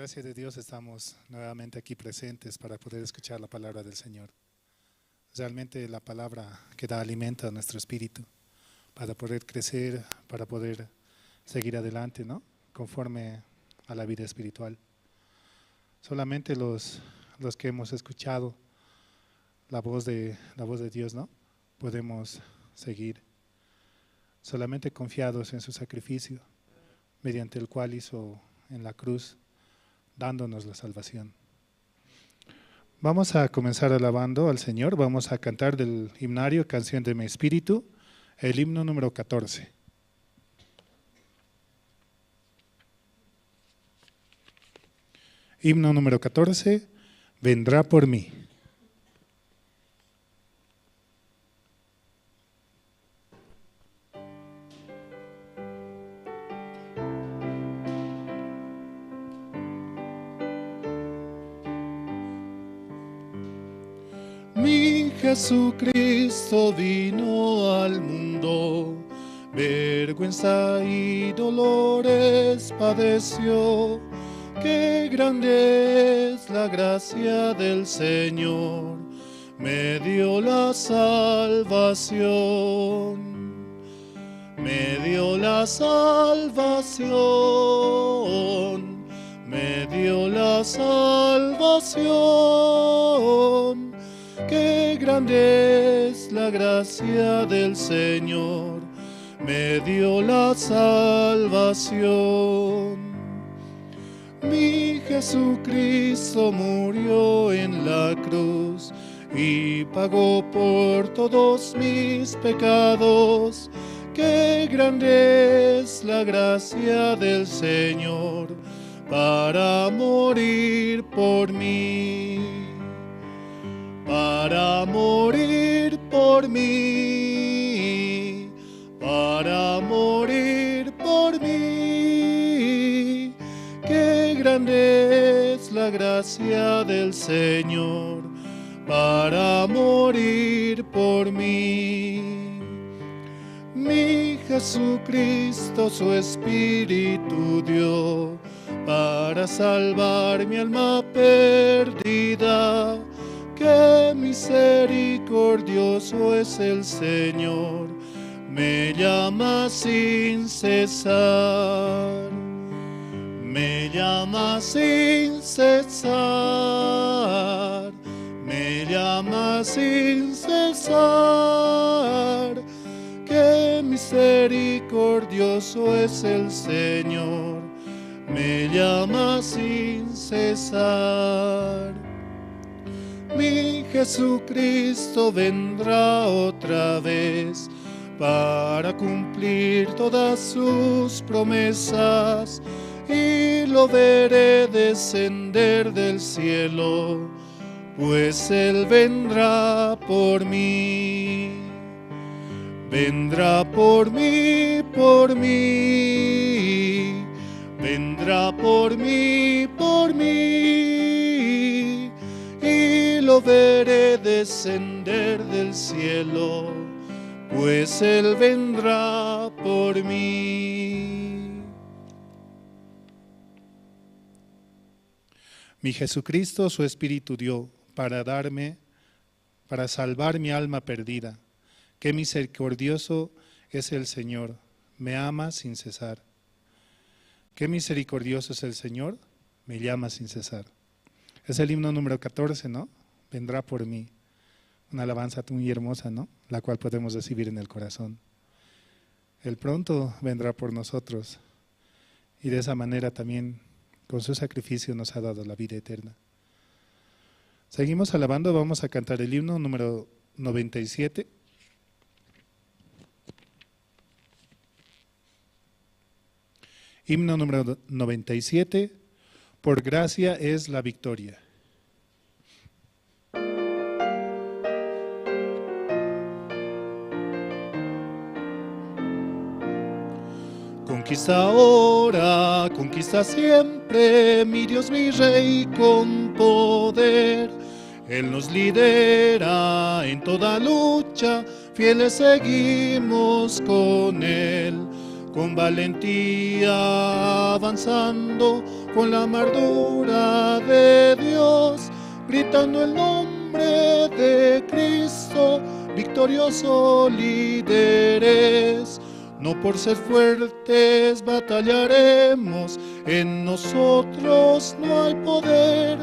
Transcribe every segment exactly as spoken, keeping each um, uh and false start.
Gracias de Dios, estamos nuevamente aquí presentes para poder escuchar la palabra del Señor. Realmente la palabra que da alimento a nuestro espíritu para poder crecer, para poder seguir adelante, ¿no? Conforme a la vida espiritual. Solamente los, los que hemos escuchado la voz de, la voz de Dios, ¿no? Podemos seguir solamente confiados en su sacrificio, mediante el cual hizo en la cruz, dándonos la salvación. Vamos a comenzar alabando al Señor. Vamos a cantar del himnario Canción de mi Espíritu, el himno número catorce. Himno número catorce, Vendrá por mí. Mi Jesucristo vino al mundo, vergüenza y dolores padeció. Qué grande es la gracia del Señor, me dio la salvación, me dio la salvación, me dio la salvación. Qué grande es la gracia del Señor, me dio la salvación. Mi Jesucristo murió en la cruz y pagó por todos mis pecados. Qué grande es la gracia del Señor para morir por mí, para morir por mí, para morir por mí. Qué grande es la gracia del Señor para morir por mí. Mi Jesucristo su espíritu dio para salvar mi alma perdida. Qué misericordioso es el Señor, me llama sin cesar, me llama sin cesar, me llama sin cesar. Qué misericordioso es el Señor, me llama sin cesar. Mi Jesucristo vendrá otra vez para cumplir todas sus promesas, y lo veré descender del cielo, pues Él vendrá por mí. Vendrá por mí, por mí, vendrá por mí, por mí, y lo veré descender del cielo, pues Él vendrá por mí. Mi Jesucristo su Espíritu dio para darme, para salvar mi alma perdida. Qué misericordioso es el Señor, me ama sin cesar. Qué misericordioso es el Señor, me llama sin cesar. Es el himno número catorce, ¿no? Vendrá por mí. Una alabanza muy hermosa, ¿no? La cual podemos recibir en el corazón. Él pronto vendrá por nosotros. Y de esa manera también, con su sacrificio, nos ha dado la vida eterna. Seguimos alabando, vamos a cantar el himno número noventa y siete. Himno número noventa y siete, Por gracia es la victoria. Conquista ahora, conquista siempre, mi Dios, mi Rey con poder. Él nos lidera en toda lucha, fieles seguimos con Él. Con valentía avanzando, Con la amargura de Dios, gritando el nombre de Cristo, victorioso líderes. No por ser fuertes batallaremos, en nosotros no hay poder.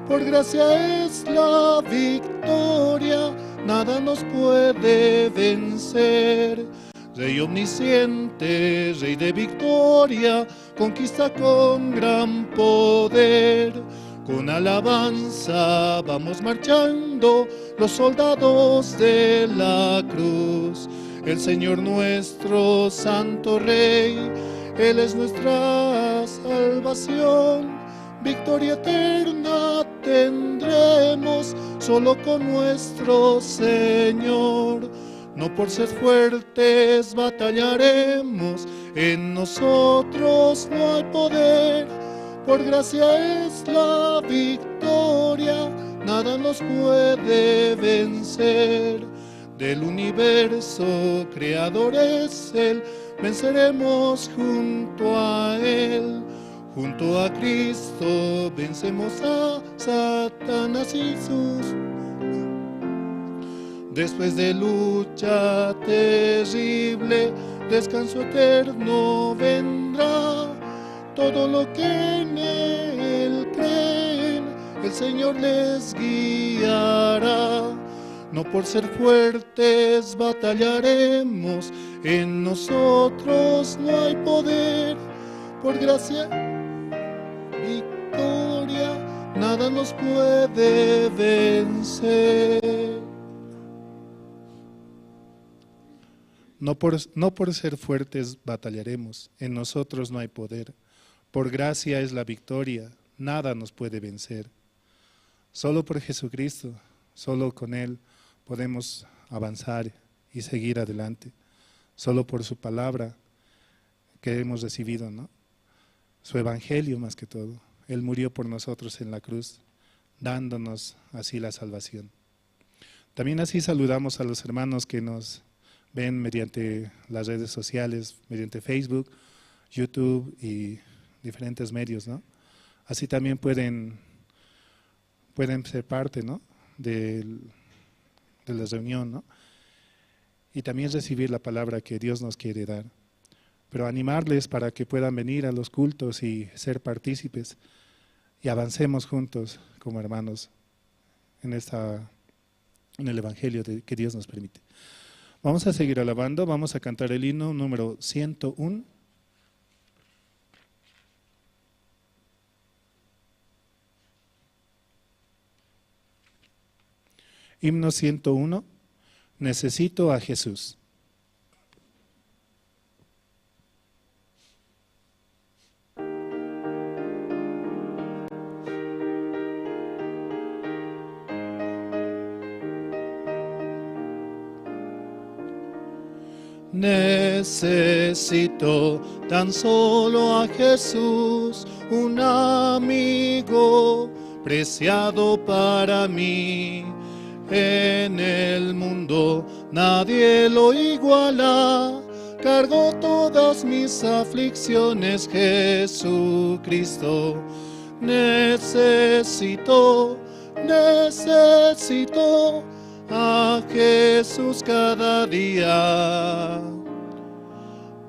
Por gracia es la victoria, nada nos puede vencer. Rey omnisciente, Rey de victoria, conquista con gran poder. Con alabanza vamos marchando los soldados de la cruz. El Señor nuestro santo Rey, Él es nuestra salvación. Victoria eterna tendremos solo con nuestro Señor. No por ser fuertes batallaremos, en nosotros no hay poder. Por gracia es la victoria, nada nos puede vencer. Del universo creador es Él, venceremos junto a Él. Junto a Cristo vencemos a Satanás y sus. Después de lucha terrible, descanso eterno vendrá. Todo lo que en Él creen, el Señor les guiará. No por ser fuertes batallaremos, en nosotros no hay poder. Por gracia, victoria, nada nos puede vencer. No por, no por ser fuertes batallaremos, en nosotros no hay poder. Por gracia es la victoria, nada nos puede vencer. Solo por Jesucristo, solo con Él podemos avanzar y seguir adelante. Solo por su palabra que hemos recibido, ¿no? Su evangelio más que todo. Él murió por nosotros en la cruz, dándonos así la salvación. También así saludamos a los hermanos que nos ven mediante las redes sociales, mediante Facebook, YouTube y diferentes medios, ¿no? Así también pueden, pueden ser parte, ¿no? Del, de la reunión, ¿no? Y también recibir la palabra que Dios nos quiere dar. Pero animarles para que puedan venir a los cultos y ser partícipes y avancemos juntos como hermanos en esta, en el evangelio de, que Dios nos permite. Vamos a seguir alabando, vamos a cantar el himno número ciento uno. Himno ciento uno. Necesito a Jesús. Necesito tan solo a Jesús, un amigo preciado para mí. En el mundo nadie lo iguala, cargó todas mis aflicciones Jesucristo. Necesito, necesito a Jesús cada día.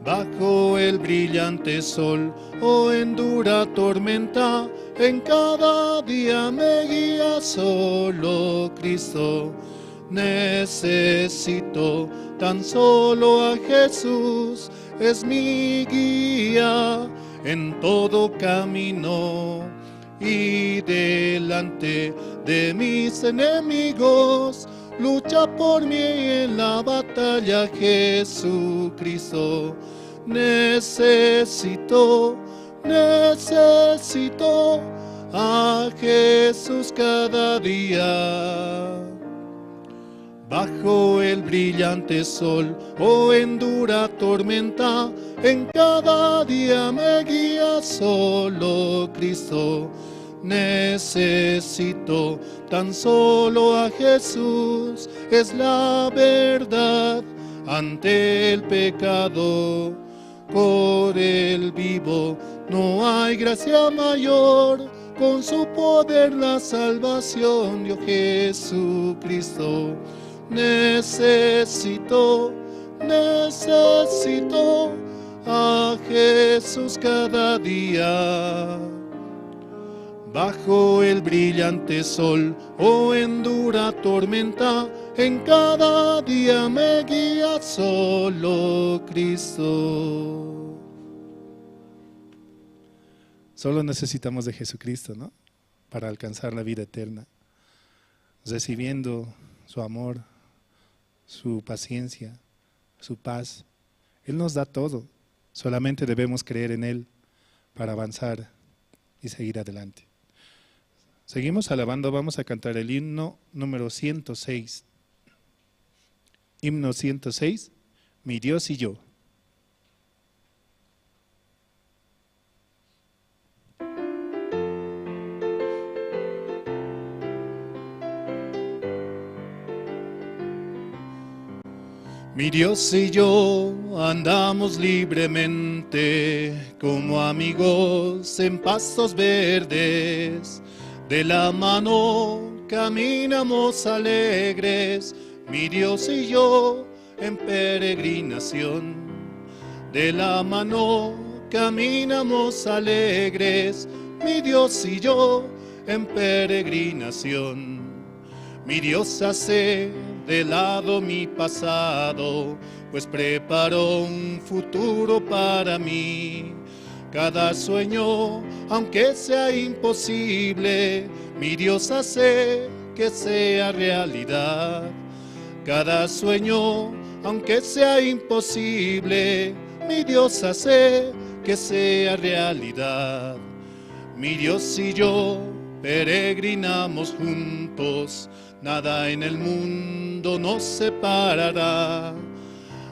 Bajo el brillante sol o en dura tormenta, en cada día me guía solo Cristo. Necesito tan solo a Jesús, es mi guía en todo camino. Y delante de mis enemigos, lucha por mí en la batalla, Jesucristo. Necesito, necesito a Jesús cada día. Bajo el brillante sol o en dura tormenta, en cada día me guía solo Cristo. Necesito tan solo a Jesús, es la verdad ante el pecado. Por él vivo, No hay gracia mayor, con su poder la salvación dio Jesucristo. Necesito, necesito a Jesús cada día. Bajo el brillante sol o en dura tormenta, en cada día me guía solo Cristo. Solo necesitamos de Jesucristo, ¿no? Para alcanzar la vida eterna, recibiendo su amor, su paciencia, su paz. Él nos da todo. Solamente debemos creer en Él para avanzar y seguir adelante. Seguimos alabando, vamos a cantar el himno número ciento seis. Himno ciento seis, Mi Dios y yo. Mi Dios y yo andamos libremente como amigos en pastos verdes. De la mano caminamos alegres, mi Dios y yo en peregrinación. De la mano caminamos alegres, mi Dios y yo en peregrinación. Mi Dios hace de lado mi pasado, pues preparó un futuro para mí. Cada sueño, aunque sea imposible, mi Dios hace que sea realidad. Cada sueño, aunque sea imposible, mi Dios hace que sea realidad. Mi Dios y yo peregrinamos juntos, nada en el mundo nos separará.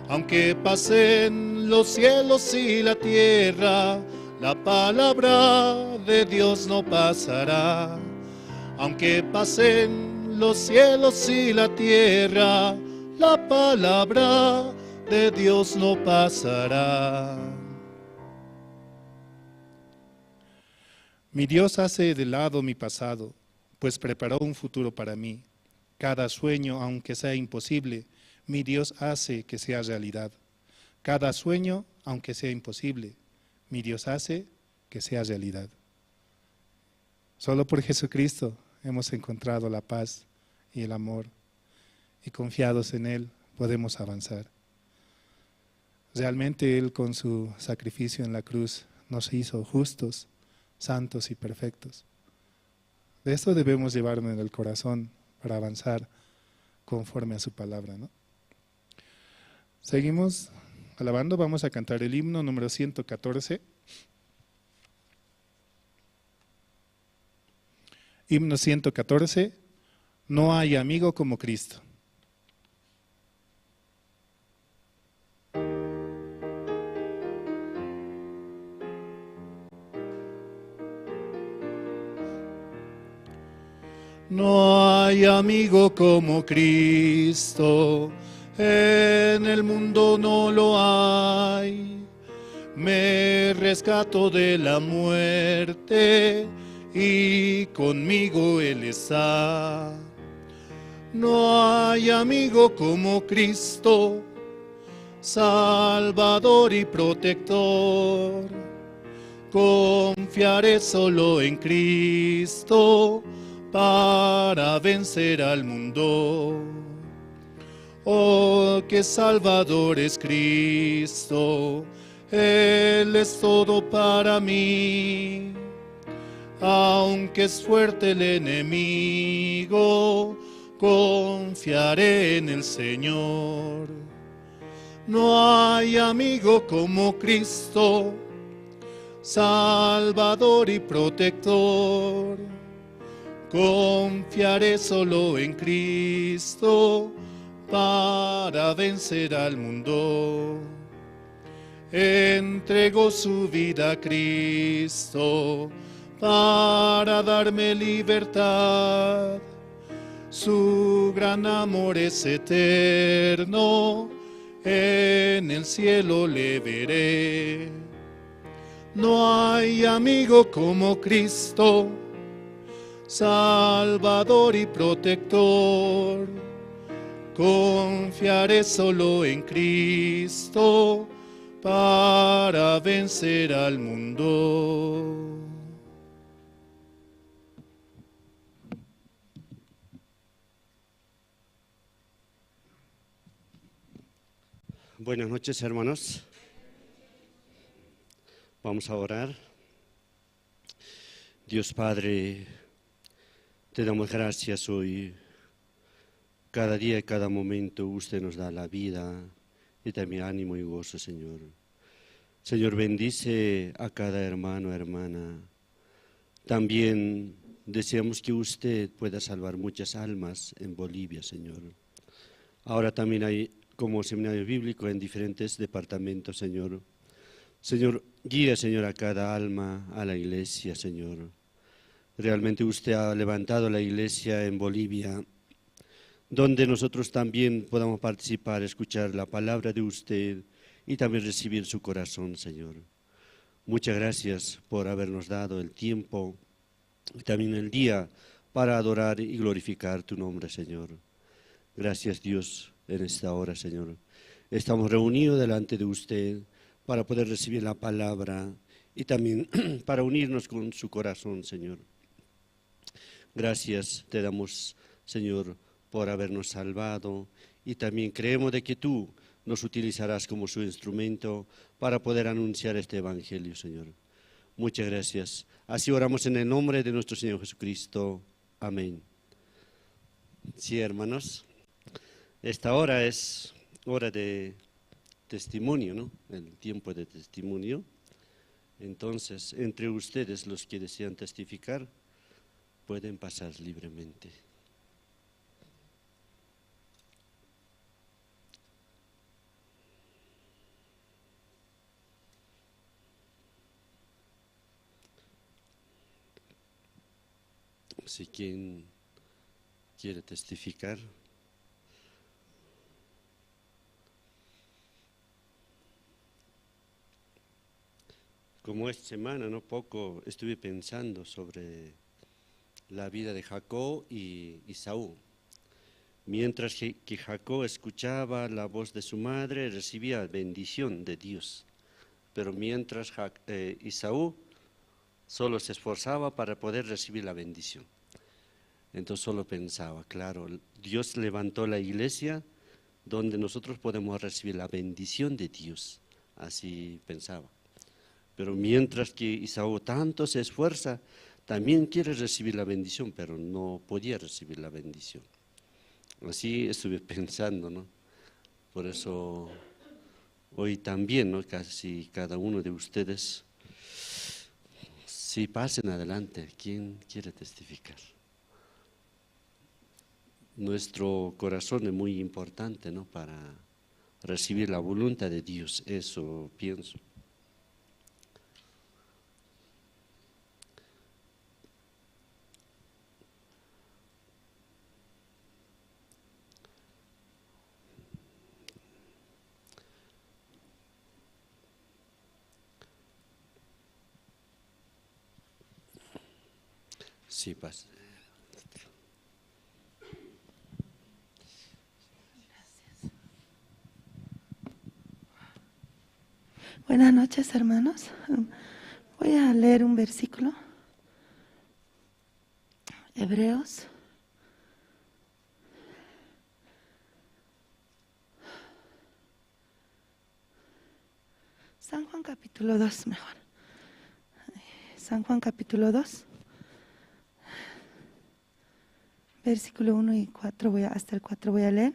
Aunque pasen los cielos y la tierra, la palabra de Dios no pasará. Aunque pasen los cielos y la tierra, la palabra de Dios no pasará. Mi Dios hace de lado mi pasado, pues preparó un futuro para mí. Cada sueño, aunque sea imposible, mi Dios hace que sea realidad. Cada sueño, aunque sea imposible, mi Dios hace que sea realidad. Solo por Jesucristo hemos encontrado la paz y el amor, y confiados en Él podemos avanzar. Realmente Él con su sacrificio en la cruz nos hizo justos, santos y perfectos. De esto debemos llevarnos en el corazón para avanzar conforme a su palabra, ¿no? Seguimos alabando, vamos a cantar el himno número ciento catorce. Himno ciento catorce, No hay amigo como Cristo. No hay amigo como Cristo, en el mundo no lo hay. Me rescató de la muerte y conmigo Él está. No hay amigo como Cristo, Salvador y protector. Confiaré solo en Cristo para vencer al mundo. Oh, qué Salvador es Cristo, Él es todo para mí. Aunque es fuerte el enemigo, confiaré en el Señor. No hay amigo como Cristo, Salvador y protector. Confiaré solo en Cristo para vencer al mundo. Entregó su vida a Cristo para darme libertad. Su gran amor es eterno, en el cielo le veré. No hay amigo como Cristo, Salvador y protector. Confiaré solo en Cristo para vencer al mundo. Buenas noches, hermanos. Vamos a orar. Dios Padre, te damos gracias hoy. Cada día y cada momento usted nos da la vida y también ánimo y gozo, Señor. Señor, bendice a cada hermano, hermana. También deseamos que usted pueda salvar muchas almas en Bolivia, Señor. Ahora también hay como seminario bíblico en diferentes departamentos, Señor. Señor, guía, Señor, a cada alma, a la iglesia, Señor. Realmente usted ha levantado la iglesia en Bolivia, donde nosotros también podamos participar, escuchar la palabra de usted y también recibir su corazón, Señor. Muchas gracias por habernos dado el tiempo y también el día para adorar y glorificar tu nombre, Señor. Gracias, Dios, en esta hora, Señor. Estamos reunidos delante de usted para poder recibir la palabra y también para unirnos con su corazón, Señor. Gracias te damos, Señor, por habernos salvado y también creemos de que tú nos utilizarás como su instrumento para poder anunciar este evangelio, Señor. Muchas gracias. Así oramos en el nombre de nuestro Señor Jesucristo. Amén. Sí, hermanos, esta hora es hora de testimonio, ¿no? El tiempo de testimonio. Entonces, entre ustedes los que desean testificar, pueden pasar libremente. Si quien quiere testificar. Como esta semana, ¿no? Poco estuve pensando sobre la vida de Jacob y Esaú. Mientras que, que Jacob escuchaba la voz de su madre, recibía bendición de Dios. Pero mientras Ja-, eh, Esaú solo se esforzaba para poder recibir la bendición. Entonces solo pensaba, claro, Dios levantó la iglesia donde nosotros podemos recibir la bendición de Dios. Así pensaba. Pero mientras que Esaú tanto se esfuerza, también quiere recibir la bendición, pero no podía recibir la bendición. Así estuve pensando, ¿no? Por eso hoy también, ¿no? Casi cada uno de ustedes, sí, pasen adelante. ¿Quién quiere testificar? Nuestro corazón es muy importante, ¿no? Para recibir la voluntad de Dios, eso pienso. Sí, pas-. Buenas noches, hermanos. Voy a leer un versículo. Hebreos. San Juan capítulo dos, mejor. San Juan capítulo dos, versículo uno y cuatro, voy a, hasta el cuatro voy a leer.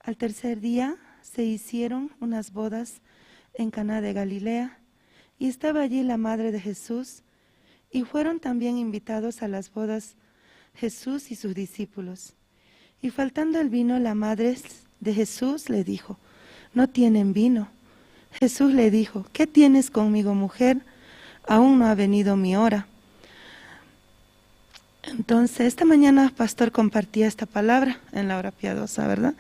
Al tercer día se hicieron unas bodas en Caná de Galilea, y estaba allí la madre de Jesús, y fueron también invitados a las bodas Jesús y sus discípulos. Y faltando el vino, la madre de Jesús le dijo: "No tienen vino". Jesús le dijo: "¿Qué tienes conmigo, mujer? Aún no ha venido mi hora". Entonces, esta mañana, pastor, compartía esta palabra en la hora piadosa, ¿verdad?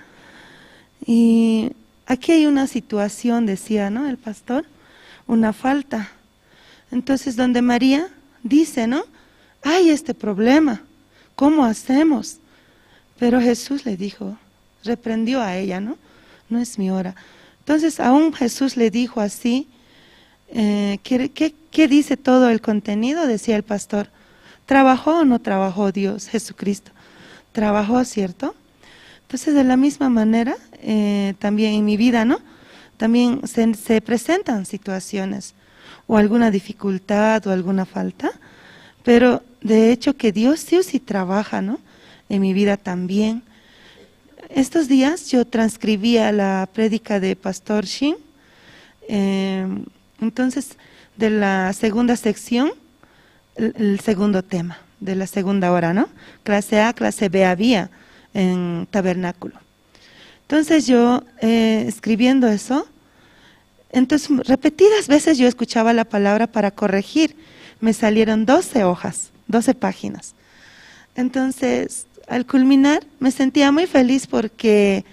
Y aquí hay una situación, decía, ¿no? El pastor, una falta. Entonces, donde María dice, ¿no? Hay este problema, ¿cómo hacemos? Pero Jesús le dijo, reprendió a ella, ¿no? No es mi hora. Entonces, aún Jesús le dijo así, eh, ¿qué, qué, qué dice todo el contenido? Decía el pastor, ¿trabajó o no trabajó Dios, Jesucristo? Trabajó, ¿cierto? Entonces, de la misma manera, eh, también en mi vida, ¿no? También se, se presentan situaciones o alguna dificultad o alguna falta, pero de hecho que Dios sí o sí trabaja, ¿no? En mi vida también. Estos días yo transcribía la prédica de Pastor Shin, eh, entonces, de la segunda sección, el, el segundo tema de la segunda hora, ¿no? Clase A, clase B había en tabernáculo. Entonces yo, eh, escribiendo eso, entonces repetidas veces yo escuchaba la palabra para corregir. Me salieron doce hojas, doce páginas. Entonces, al culminar, me sentía muy feliz porque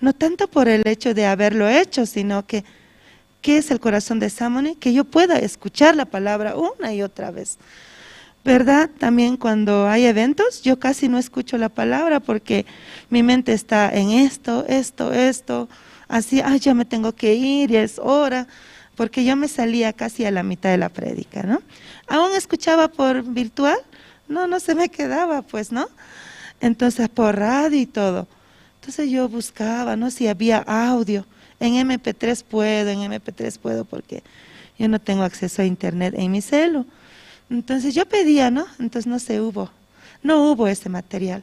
no tanto por el hecho de haberlo hecho, sino que ¿qué es el corazón de Samoni? Que yo pueda escuchar la palabra una y otra vez. ¿Verdad? También cuando hay eventos, yo casi no escucho la palabra porque mi mente está en esto, esto, esto. Así, ay, ya me tengo que ir, ya es hora, porque yo me salía casi a la mitad de la prédica, ¿no? Aún escuchaba por virtual, no, no se me quedaba, pues, ¿no? Entonces, por radio y todo. Entonces yo buscaba, ¿no? Si había audio. En M P tres puedo, en M P tres puedo porque yo no tengo acceso a internet en mi celu. Entonces yo pedía, ¿no? Entonces no se hubo, no hubo ese material.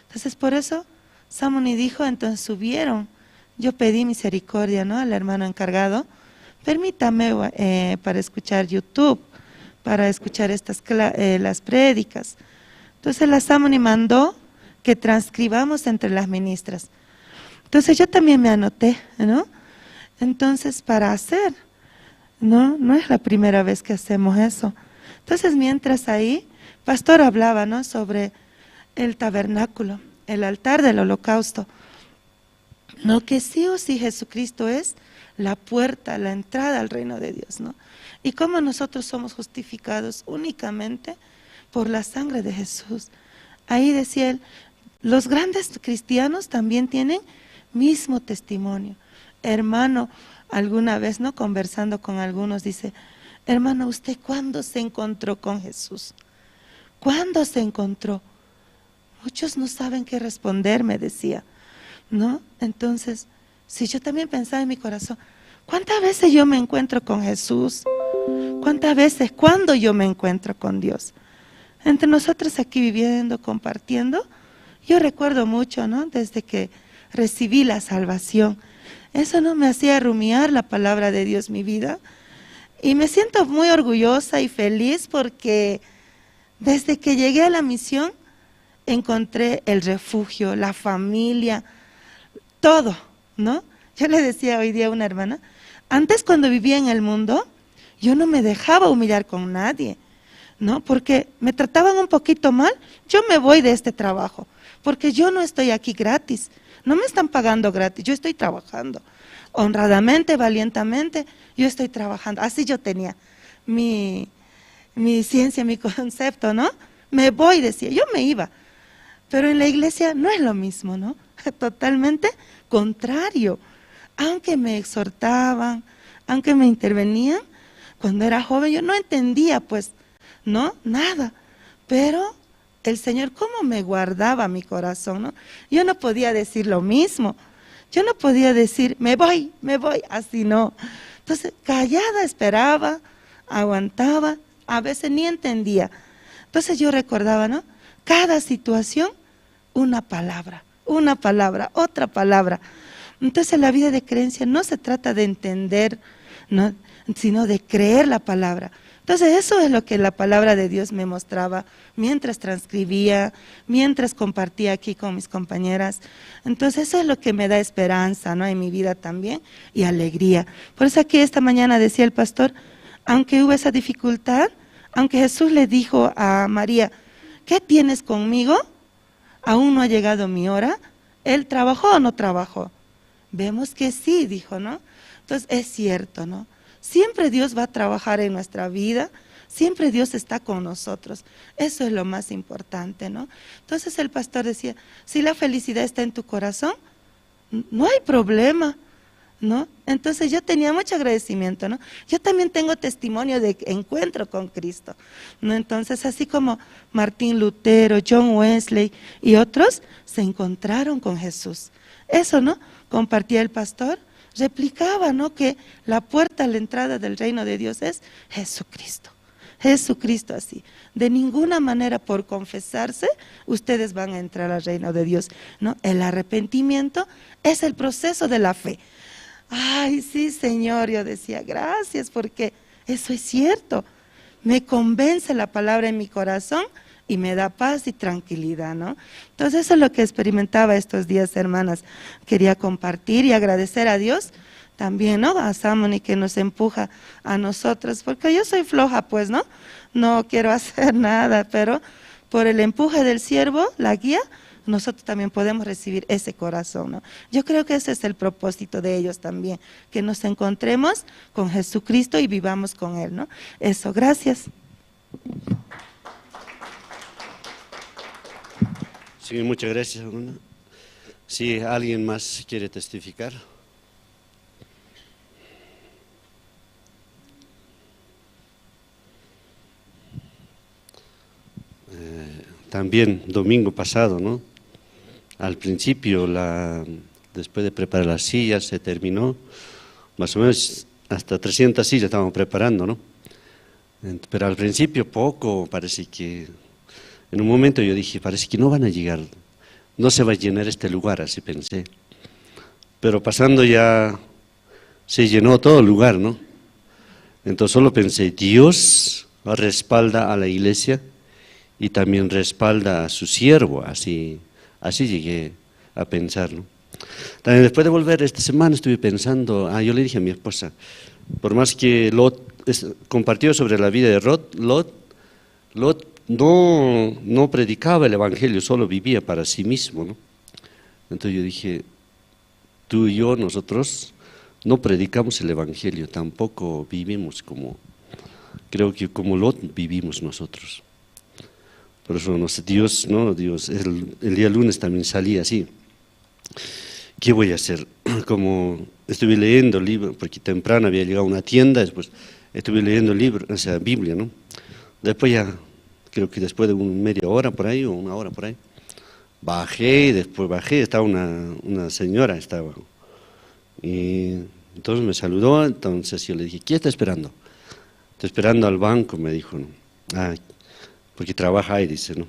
Entonces por eso Samoni dijo, entonces subieron. Yo pedí misericordia, ¿no? Al hermano encargado, permítame, eh, para escuchar YouTube, para escuchar estas cla- eh, las prédicas. Entonces la Samoni mandó que transcribamos entre las ministras. Entonces yo también me anoté, ¿no? Entonces para hacer, ¿no? No es la primera vez que hacemos eso. Entonces mientras ahí, pastor hablaba, ¿no? Sobre el tabernáculo, el altar del holocausto, ¿no? Que sí o sí Jesucristo es la puerta, la entrada al reino de Dios, ¿no? Y cómo nosotros somos justificados únicamente por la sangre de Jesús. Ahí decía él, los grandes cristianos también tienen mismo testimonio. Hermano, alguna vez, ¿no? Conversando con algunos, dice, hermano, ¿usted cuándo se encontró con Jesús? ¿Cuándo se encontró? Muchos no saben qué responder, me decía, ¿no? Entonces, si yo también pensaba en mi corazón, ¿cuántas veces yo me encuentro con Jesús? ¿Cuántas veces, cuándo yo me encuentro con Dios? Entre nosotros aquí viviendo, compartiendo, yo recuerdo mucho, ¿no? Desde que recibí la salvación. Eso no me hacía rumiar la palabra de Dios mi vida. Y me siento muy orgullosa y feliz porque desde que llegué a la misión, encontré el refugio, la familia, todo, ¿no? Yo le decía hoy día a una hermana, antes cuando vivía en el mundo, yo no me dejaba humillar con nadie, ¿no? Porque me trataban un poquito mal, yo me voy de este trabajo, porque yo no estoy aquí gratis, no me están pagando gratis, yo estoy trabajando honradamente, valientemente, yo estoy trabajando. Así yo tenía mi, mi ciencia, mi concepto, ¿no? Me voy, decía, yo me iba. Pero en la iglesia no es lo mismo, ¿no? Totalmente contrario. Aunque me exhortaban, aunque me intervenían, cuando era joven yo no entendía, pues, ¿no? Nada. Pero el Señor cómo me guardaba mi corazón, ¿no? Yo no podía decir lo mismo. Yo no podía decir, me voy, me voy, así no. Entonces, callada esperaba, aguantaba, a veces ni entendía. Entonces yo recordaba, ¿no? Cada situación, una palabra, una palabra, otra palabra. Entonces la vida de creencia no se trata de entender, ¿no? Sino de creer la palabra. Entonces eso es lo que la palabra de Dios me mostraba mientras transcribía, mientras compartía aquí con mis compañeras. Entonces eso es lo que me da esperanza, ¿no? En mi vida también y alegría. Por eso aquí esta mañana decía el pastor, aunque hubo esa dificultad, aunque Jesús le dijo a María, ¿qué tienes conmigo? ¿Aún no ha llegado mi hora? ¿Él trabajó o no trabajó? Vemos que sí, dijo, ¿no? Entonces es cierto, ¿no? Siempre Dios va a trabajar en nuestra vida, Siempre Dios está con nosotros. Eso es lo más importante, ¿no? Entonces el pastor decía, si la felicidad está en tu corazón, n-, no hay problema, ¿no? Entonces yo tenía mucho agradecimiento, ¿no? Yo también tengo testimonio de encuentro con Cristo, ¿no? Entonces, así como Martín Lutero, John Wesley y otros se encontraron con Jesús. Eso, ¿no? Compartía el pastor, replicaba, ¿no? Que la puerta a la entrada del reino de Dios es Jesucristo. Jesucristo así. De ninguna manera por confesarse ustedes van a entrar al reino de Dios, ¿no? El arrepentimiento es el proceso de la fe. Ay, sí, Señor, yo decía, gracias, porque eso es cierto. Me convence la palabra en mi corazón y me da paz y tranquilidad, ¿no? Entonces, eso es lo que experimentaba estos días, hermanas. Quería compartir y agradecer a Dios también, ¿no? A Samoni que nos empuja a nosotros, porque yo soy floja, pues, ¿no? No quiero hacer nada, pero por el empuje del siervo, la guía, nosotros también podemos recibir ese corazón, ¿no? Yo creo que ese es el propósito de ellos también, que nos encontremos con Jesucristo y vivamos con Él, ¿no? Eso, gracias. Sí, muchas gracias, hermana. Si alguien más quiere testificar. Eh, también domingo pasado, ¿no? Al principio, la, después de preparar las sillas, se terminó, más o menos hasta trescientas sillas estábamos preparando, ¿no? Ent-, pero al principio poco, parece que en un momento yo dije, parece que no van a llegar, no se va a llenar este lugar, así pensé. Pero pasando ya se llenó todo el lugar, ¿no? Entonces solo pensé, Dios respalda a la iglesia y también respalda a su siervo, así, así llegué a pensar, ¿no? También después de volver esta semana estuve pensando, ah, yo le dije a mi esposa, por más que Lot es-, compartió sobre la vida de Lot, Lot, Lot no, no predicaba el evangelio, solo vivía para sí mismo, ¿no? Entonces yo dije, tú y yo, nosotros no predicamos el evangelio, tampoco vivimos como, creo que como Lot vivimos nosotros. Por eso, no sé, Dios, ¿no? Dios, el, el día lunes también salí así. ¿Qué voy a hacer? Como estuve leyendo libros, porque temprano había llegado a una tienda, después estuve leyendo libros, o sea, Biblia, ¿no? Después ya, creo que después de un media hora por ahí, o una hora por ahí, bajé, después bajé, estaba una, una señora, estaba. Y entonces me saludó, entonces yo le dije, ¿qué está esperando? Estoy esperando al banco, me dijo, ¿no? Ah, porque trabaja ahí, dice, ¿no?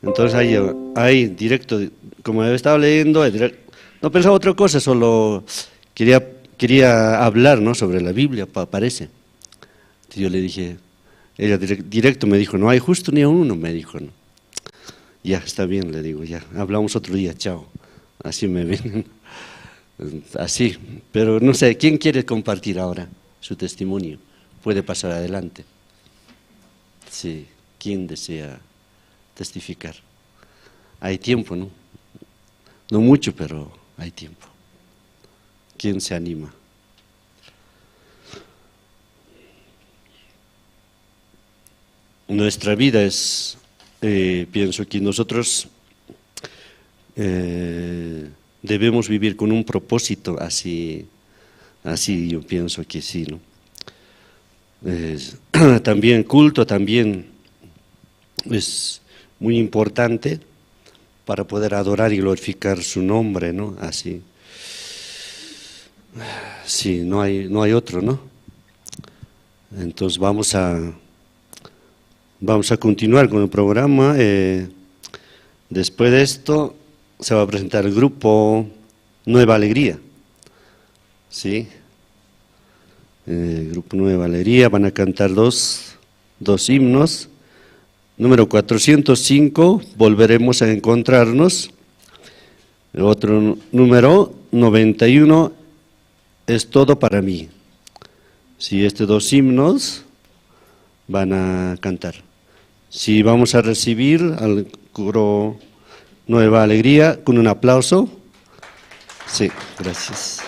Entonces ahí, ahí directo, como yo estaba leyendo, ahí direct-, no pensaba otra cosa, solo quería, quería hablar, ¿no? Sobre la Biblia, pa-, parece. Entonces yo le dije, ella direc-, directo me dijo, no hay justo ni a uno, me dijo, ¿no? Ya, está bien, le digo, ya, hablamos otro día, chao. Así me ven. Así, pero no sé, ¿quién quiere compartir ahora su testimonio? Puede pasar adelante. Sí, ¿quién desea testificar? Hay tiempo, ¿no? No mucho, pero hay tiempo. ¿Quién se anima? Nuestra vida es, eh, pienso que nosotros, eh, debemos vivir con un propósito, así, así yo pienso que sí, ¿no? Es, también culto, también es muy importante para poder adorar y glorificar su nombre, ¿no? Así. Sí, no hay, no hay otro, ¿no? Entonces vamos a, vamos a continuar con el programa. Eh, después de esto se va a presentar el grupo Nueva Alegría. ¿Sí? Eh, grupo Nueva Alegría, van a cantar dos, dos himnos. Número cuatrocientos cinco, Volveremos a encontrarnos. Otro nu-, número noventa y uno, Es todo para mí. Si estos dos himnos van a cantar. Si vamos a recibir al coro Nueva Alegría con un aplauso. Sí, gracias.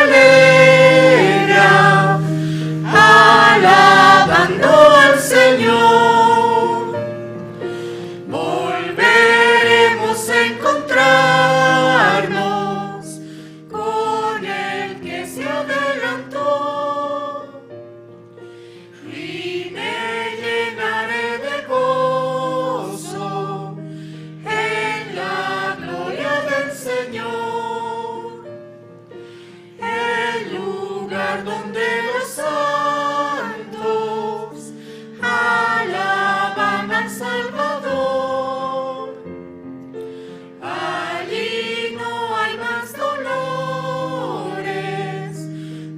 alegra, alabando al Señor. Volveremos a encontrarnos con el que se adelantó. Y me llenaré de gozo en la gloria del Señor, el lugar donde los santos alaban al Salvador. Allí no hay más dolores,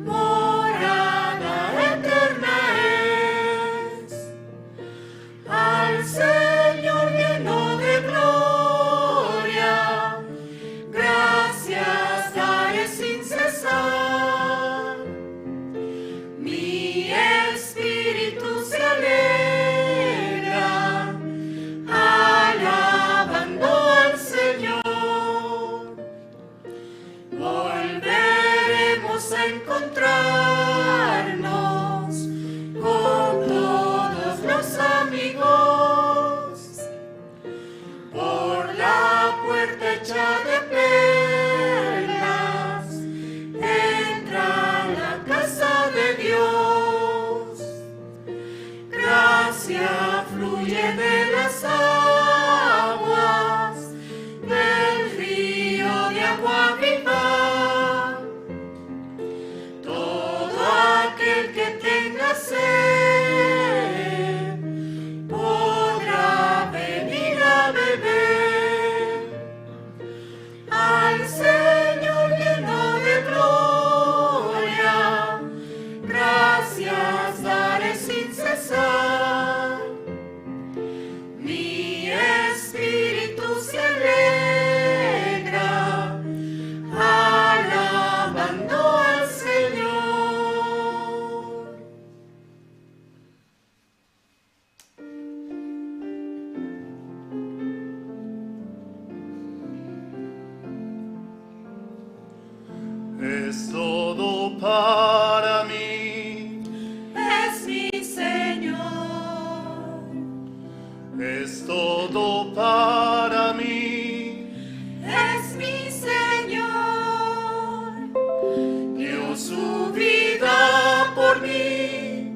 morada eterna es. Al Señor lleno de gloria, gracias daré sin cesar. Mi espíritu se alegra, alabando al Señor. Volveremos a encontrarnos con todos los amigos. Por la puerta hecha de perlas entra la casa de Dios. Gracia fluye de las aguas, del río de agua viva. Todo aquel que tenga sed podrá venir a beber. Al Señor lleno de gloria, gracias daré sin cesar. Mi espíritu se alegra, alabando al Señor. Es todo para mí. Es mi Señor. Es todo para mí. Es mi Señor. Dio su vida por mí,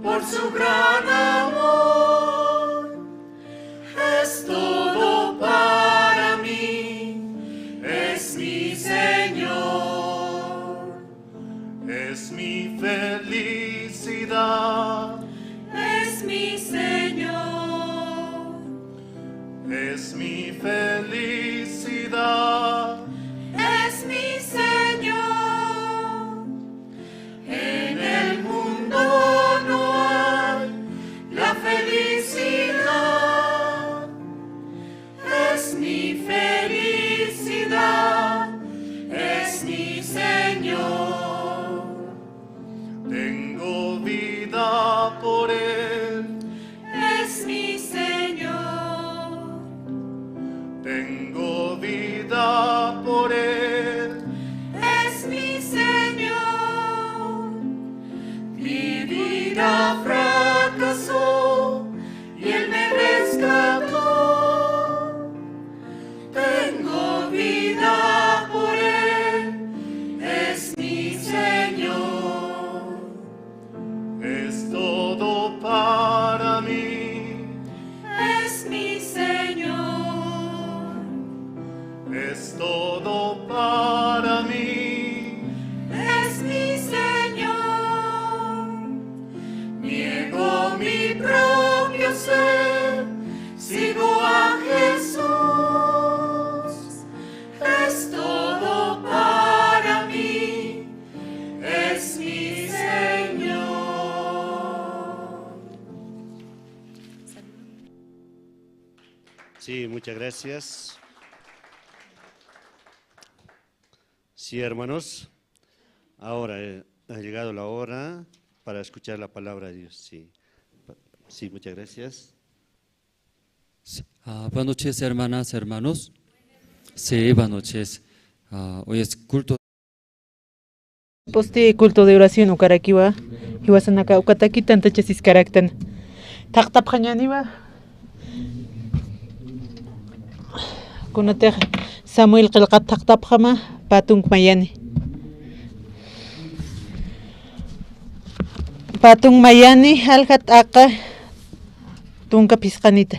por su gran amor. Es todo para mí, es mi Señor. Es mi felicidad. Es mi Señor. Es mi felicidad. Es mi Señor. En el mundo no hay la felicidad. Es mi felicidad, es mi Señor. Tengo vida por él. Es mi Señor. Tengo vida por él. Es mi Señor. Mi vida fracasó y él me rescató. Tengo vida por él, es mi Señor. Es todo para mí. Es mi Señor. Es todo para mí. Es mi Señor. Niego mi propio ser, sigo a Jesús. Es todo para mí, es mi Señor. Sí, muchas gracias. Sí, hermanos. Ahora, eh, ha llegado la hora para escuchar la palabra de Dios. Sí. Pa-, sí, muchas gracias. Sí. Ah, buenas noches, hermanas, hermanos. Sí, buenas noches. Ah, hoy es culto. Pusti culto de oración ukarakiwa, jiwasanaka ukataki tantachasiskaraktan. Thaqtapxañäniwa. Kunatix Samuel qillqat thaqtapxama, pä tunk mayani. Pä tunk mayani, aljat aka tunka phisqanita.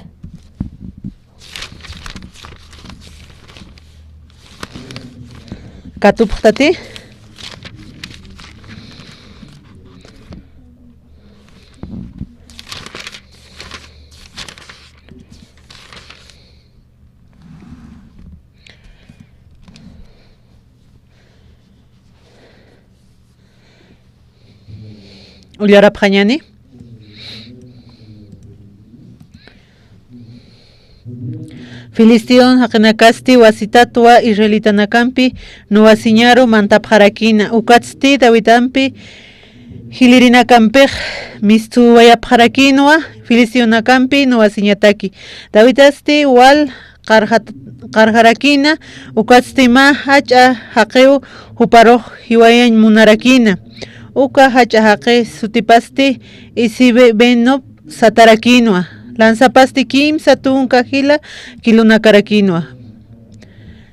Katupxtati. Ullarapxañäni. Filisteon jaqinakasti wasitatwa israelitanakampi nuwasiñaru mantapxarakïna, ukatsti Davidampi jilïrinakampix mistsuwayapxarakïnwa filisteonakampi nuwasiñataki. Davidasti wal qarjat-, qarjarakïna, ukatsti mä jach'a jaqiw juparux jiwayañ munarakïna. Uka jach'a jaqi sutipasti Isibibenob satarakïnwa. Lanzapasti kimsa tunka jila kilunakarakïnwa.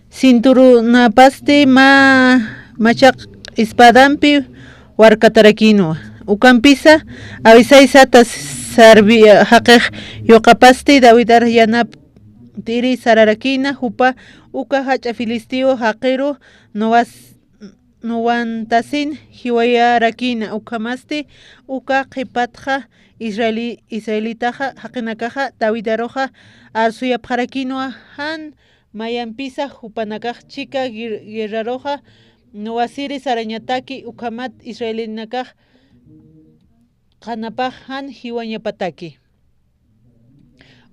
Cinturonapasti mä machaq espadampi warkatarakïnwa. Ukampisa Abisai sata sarvi jaqix yuqapasti Davidar yanap tiri sararakïna, jupa uka jach'a filisteo jaqiru nuwas-, nuwantasin jiwayarakïna, ukhamasti uka qhipatxa israeli-, israelitaxa jaqinakaxa Davidaruxa arsuyapxarakïnwa, jan mayampisa jupanakax chika guir-, guerraruxa nuwasiri sarañataki, ukhamat israelinakax qhanapax jan jiwañapataki.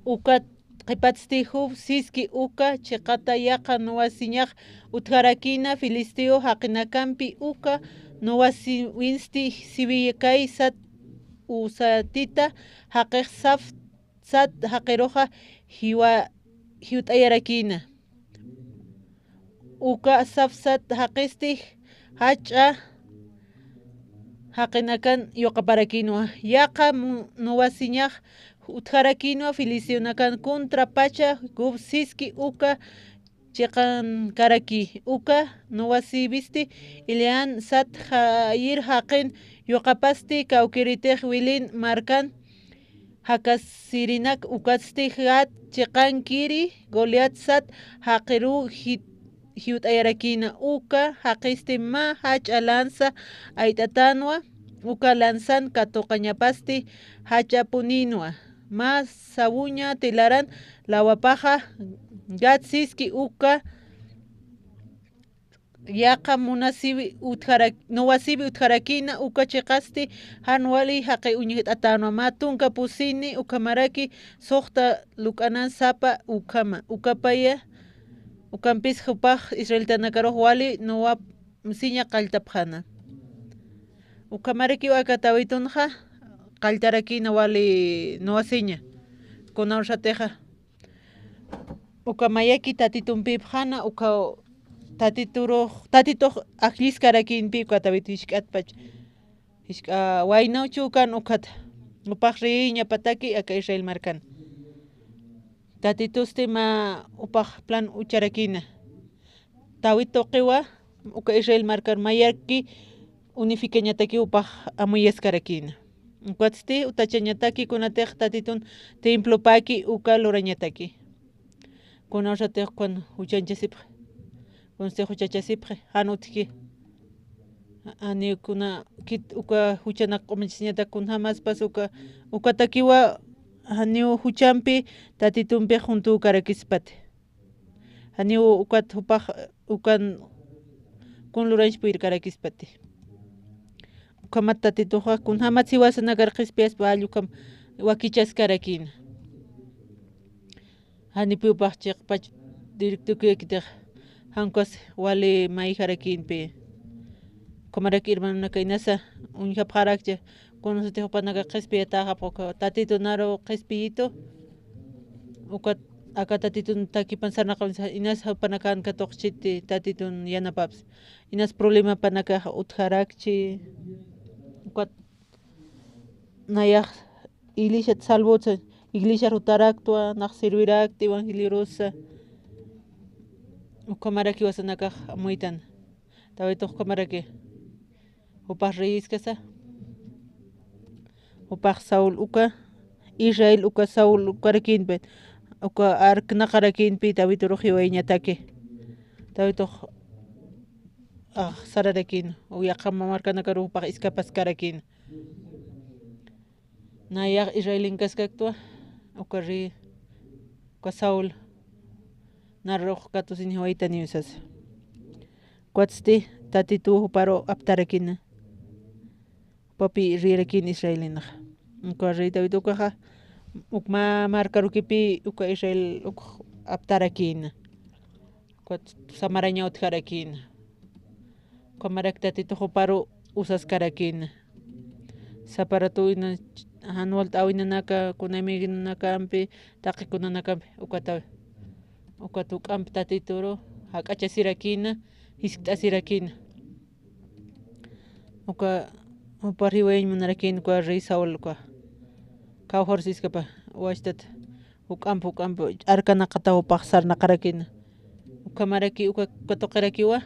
Uka qhipatsti juw siski uka chiqata yaqa nuwasiñax utjarakïna filisteo jaqinakampi, uka nuwasiwinsti siwiyakay sat usatita jaqix saf sat jaqiruxa jiwa-, jiwt'ayarakïna. Uka saf sat jaqisti jach'a jaqinakan yuqaparakïnwa. Yaqa mu-, nuwasiñax utjarakïnwa filisteonakan contrapacha juw siski uka chiqankaraki. Uka nuwasiwisti Elián sat Jair jaqin yuqapasti kawkïritix Belén markan jakasirinak, ukatsti Gat chiqankiri Goliat sat jaqiruw ji-, jiwt'ayarakïna. Uka jaqisti mä jach'a lanza ayt'atänwa, uka lanzan katuqañapasti jach'apunïnwa. Mä sawuña telaran lawapaxa Gat siski uka yaqa munasiwi utjara-, nuwasiwi utjarakïna, uka chiqasti jan wali jaqi uñjt'atänwa. Mä tunka pusini ukhamaraki suxta luk'anan sapa ukhama. Ukapaya, ukampis jupax israelitanakarux wali nuwasiña qalltapxäna. Ukhamarakiw aka Davidunxa qalltarakïna wali nuwasiña. Kunawsatixa uka mayaki Tatitumpipxäna, uka Tatiturux, Tatitux ajlliskarakïnpi uka David jisk'atpach. Jisk'a waynaw chukan ukat. Jupax riyiñapataki aka Israel markan. Tatitusti mä jupax plan ucharakïna. David tuqiwa uka Israel markar mayaki unificañataki jupax amuyaskarakïna. Ukatsti utachañataki kunatix Tatitun templopaki uka lurañataki. Kunawsatix kun juchanchasipxi. Kunsti juchachasipxi, jan utjki. Janiw kuna kit uka juchanak q'umachasiñatak kunjämaspas uka, ukatakiwa janiw juchampi Tatitumpix juntükarakispati. Janiw ukat jupax, ukan kun lurañch puyirkarakispati. Ukhamat Tatituxa kunjämat jiwasanakar qhispiyaspa, jall ukham wakichaskarakïna. Janipi jupax chiqpach directokïkitix, jan ukas wali mayjarakïnpi. Ukhamaraki hermanonaka inasa uñjapxarakchi, kunasatix jupanaka qhispiyatäxapxi uka Tatitunaru qhispiyitu, ukat aka Tatitun takipan sarnaqawinsa, inas jupanakan katuqchiti Tatitun yanapapsa. Inas problemapanakax utjarakchi, ukat nayax iglesiat salvotsa, iglesiar jutaraktwa, nax sirvirakti evangeliorusa. Ukhamarakiwa sanakax amuytan. Tawitux ukhamaraki. Jupax reyiskasa. Jupax Saúl uka, Israel uka Saúl ukarakïnpi, uka arknaqarakïnpi Davidurux jiwayañataki. Davidux, ah, sararakïn, u yaqha markanakaru jupax escapaskarakïn. Nayax israelinkaskaktwa, uka rey, uka Saúl, narux katusin jiwaytaniw sasa. Ukatsti Tatitu juparu aptarakïna. Jupapi riyarakïn Israelinxa. Uka rey David ukaxa, uk mä markarukipï uka Israel uk aptarakïna. Ukat samaraña utjarakïna. Ukhamarak Tatitux juparu usaskarakïna. Sapa ratu ina ch-, jan walt'äwinanaka, kuna amigonakampi, taqi kunanakampi, ukata, ukat juk'amp Tatituru jak'achasirakïna, jiskt'asirakïna. Uka, jupar jiwayañ munarakïna uka rey Saúl uka. Kawjur siskapa, wachtat, juk'amp, juk'amp, arkanaqataw jupax sarnaqarakïna. Ukhamaraki, uka, uka tuqirakiwa,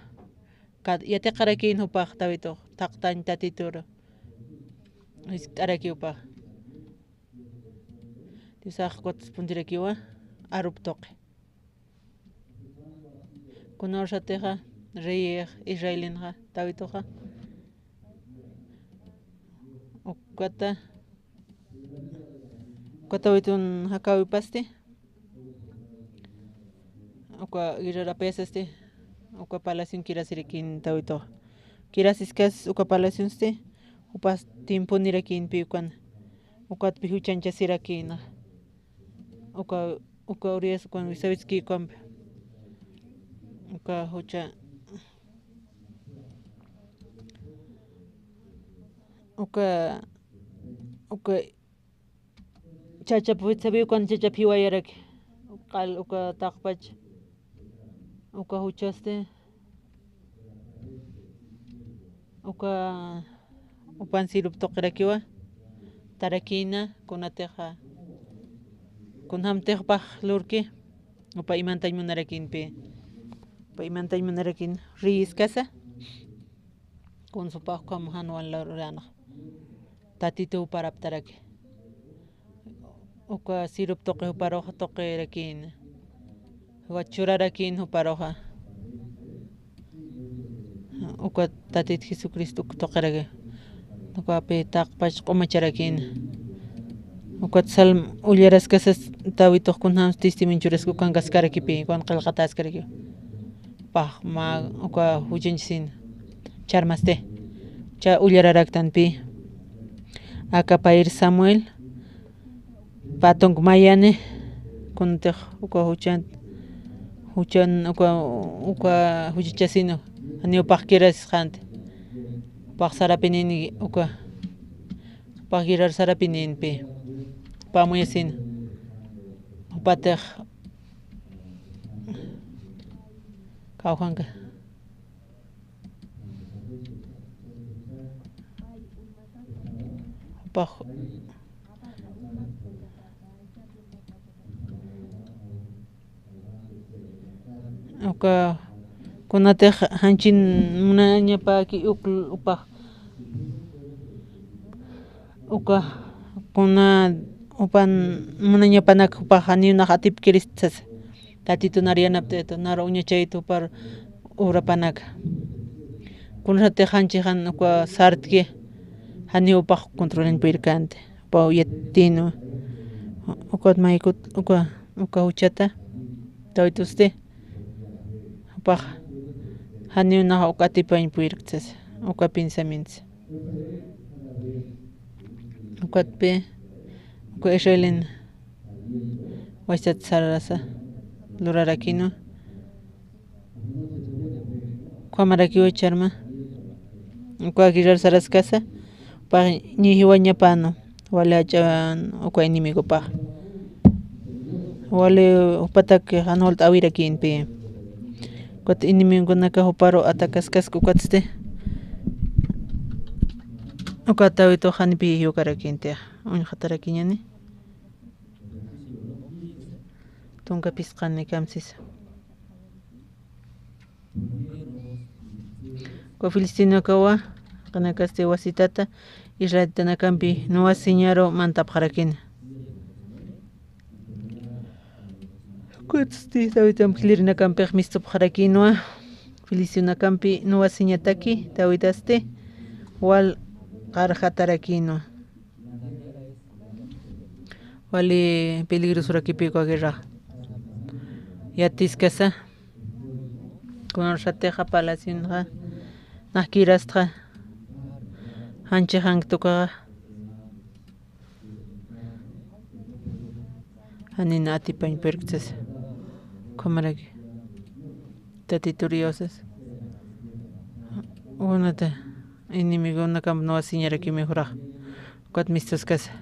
kat-, yatiqarakïna jupax Davidux, thaqtañ Tatituru. Jiskt'araki jupax. Diosax ukat punchirakiwa, arup tuqi. Kuna ursatixa, reyix, Israelinxa, Tawituxa. Ukata, uka Tawitun jakäwipasti. Uka guerrera apayasasti, uka palacion kirasirakin Tawituxa. Kirasiskas uka palacionsti, jupas tiemponirakinpi ukan, ukatpi juchanchasirakina. Uka, uka Urias ukan Wisawitski ukampi. Uka jucha, uka, uka chachap Betsabe ukan chachap jiwayaraki. Qal uka taqpach. Uka juchasti. Uka, upan sirup tuqirakiwa, tarakina, kunatixa, kunjamtix jupax lurki, jupa imantañ munarakinpi, jupa imantañ munarakin riyiskasa, kunsa jupax ukham jan wal luranax, Tatitu jupar aptaraki. Uka sirup tuqi juparux tuqirakin. Uka churarakin juparuxa. Uka Tatit Jesucristo uk tuqiraki. Ukapi taqpach q'umacharakin. Ukat salm ullaraskasas Tawitux kunjams testimonio churaski ukankaskarakipi, ukan qillqataskarakipi. Pax mä uka juchanchsin charmasti. Cha ullararaktanpi. Aka payir Samuel, pä tunk mayani, kunatix uka juchan, juchan uka, uka juchachasinu, janiw jupax kirasisxänti. Jupax sarapinini uka, jupax guerrero sarapininpi, jupa amuyasinu. Jupatix kawjanka. Jupax, uka, kunatix janchin munañapäki uk, jupax, uka, kuna, jupan munañapanak jupax janiw nax atipkirist sasa. Tatitun ar yanapt'aytu, nar uñachaytu jupar urapanaka. Kunasatix janchixan uka sartki, janiw jupax controlañ purirkänti. Jupaw yatinu. Ukat maykut, uka, uka juchata. Tawitusti. Jupax janiw nax uka atipañ purirkti sasa. Uka pensamientos. Ukatpi, uka Israelin wachtat sararasa, lurarakinu. Ukhamarakiw charma. Uka guerrero saraskasa, jupax ñi jiwañapanu, wali jach'an uka enemigopax. Wali jupatak jan jolt'äwirakïnpi. Ukat enemigonaka juparu atacaskas ukatsti. Ukat Davidux janipi jiwkarakïnti. Uñxatarakiñäni. Tunka phisqanikamp sisa. Uka filistinakawa, jaqinakasti wasitata, israelitanakampi nuwa siñaru mantapxarakïna. Ukatsti Davidamp jilïrinakampix mistupxarakïnwa, filistinakampï nuwa siñataki, Davidasti wal qarxatarakïnwa. Wali peligrosorakipi uka guerra. Yatiskasa. Kunarsatixa palacionxa, nax kirastxa, janchixankta ukaxa. Janina atipañ purirkta sasa. Ukhamaraki. Tatitur Diosas. Kunata enemigonakamp nuwa siñarakïmi jurax. Ukat mistuskasa.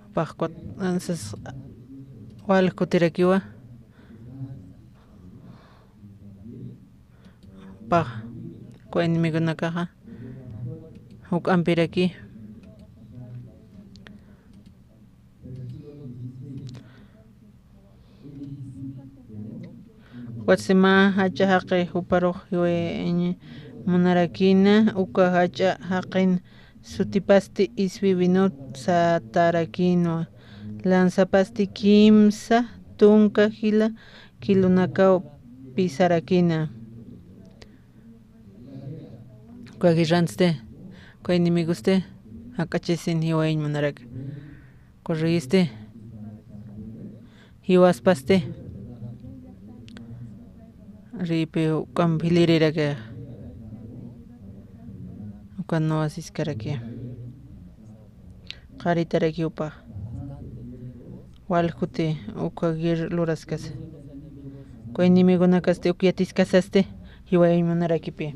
Jupax kut, ansas wal kutirakiwa. Jupax, uka enemigonakaxa juk'ampiraki. Ukatsti mä jach'a jaqi juparux jiwayañ munarakïna, uka jach'a jaqin sutipasti iswi vinot satarakïnwa, lanzapasti kimsa tunka jila kilonakaw pisarakïna. Uka guerransti, uka enemigosti, jak'achisin jiwayañ munaraki. Uka reyisti, jiwaspasti, reypi ukamp jilïriraki, ukan nuwa siskaraki. Qaritaraki jupax. Wal kuti uka guerra luraskasa. Uka enemigonakasti uk yatiskasasti jiwayañ munarakipi.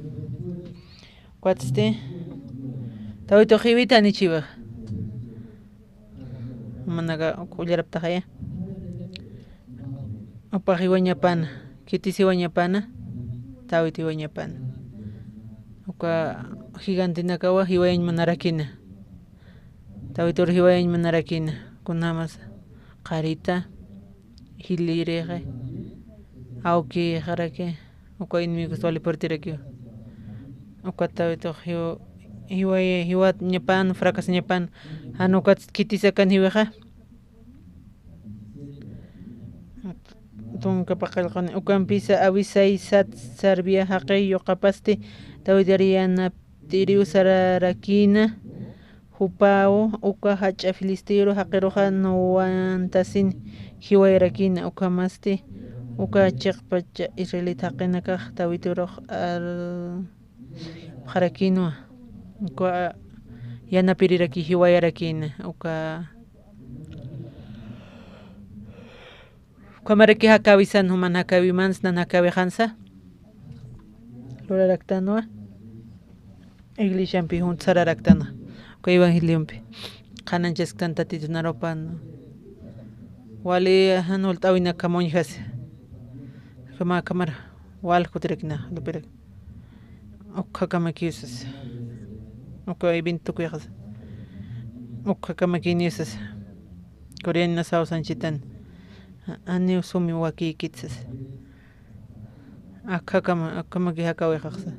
Ukatsti, Davidux jiwita janichiwa. Jumanaka uk ullaraptaxaya. Jupax jiwañapana, khitis jiwañapana, David jiwañapana. Uka gigantenakawa jiwayañ munarakïna. David ur jiwayañ munarakïna. Kunjamas qarita, jilïrixi, awkixaraki, uka enemigos wali purtirakiwa. Ukat Davidux jiw-, jiway-, jiwañapan, fracasañapan, jan ukat khitisakan jiwixa. Tunka paqallqani, ukampisa Abisai sat Sarbia jaqi yuqapasti David yari yanaptiriw sararakïna, jupaw uka jach'a filisteoru jaqiruxa nuwantasin jiwayarakïna, ukhamasti uka chiqpacha israelita jaqinakax Davidurux al-, pxarakïnwa, uka yanapiriraki jiwayarakïna, uka ukhamaraki jakäwisan, juman jakäwimans, nan jakäwixansa luraraktanwa, iglesiampi junt sararaktanwa, uka evangeliompi qhanañchasktan Tatitu narupan, wali jan ult'äwinakjam uñjasi, ukhama, ukhamar wal kutirakina, lupirak. Ukhakamaki sasa. Uka evento kuyxasa. Ukhakamaki sasa. Coreana sawsanchitan. Janiw sumi wakïkit sasa. Akhakama, akhamaki jakäwixaxsa.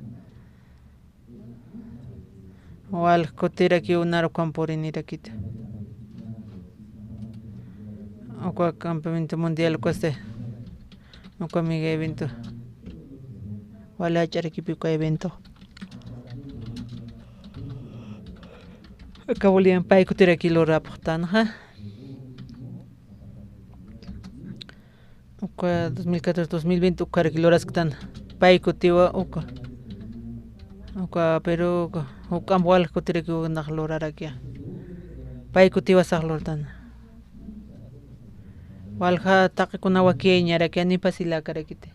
Wal kutirakiw narukham purinirakita. Uka campamento mundial ukasti. Uka mega evento. Wali jach'arakipi uka evento. Uka William pay kutiraki lurapxtanxa. Uka dos mil catorce, dos mil veinte ukaraki lurasktan. Pay kutiwa uka. Uka, pero uka, juk'amp walja kutiraki ukanak lurarakixa. Pay kutiwa sax lurtan. Walja taqi kuna wakiyañaraki, janipa silakarakiti.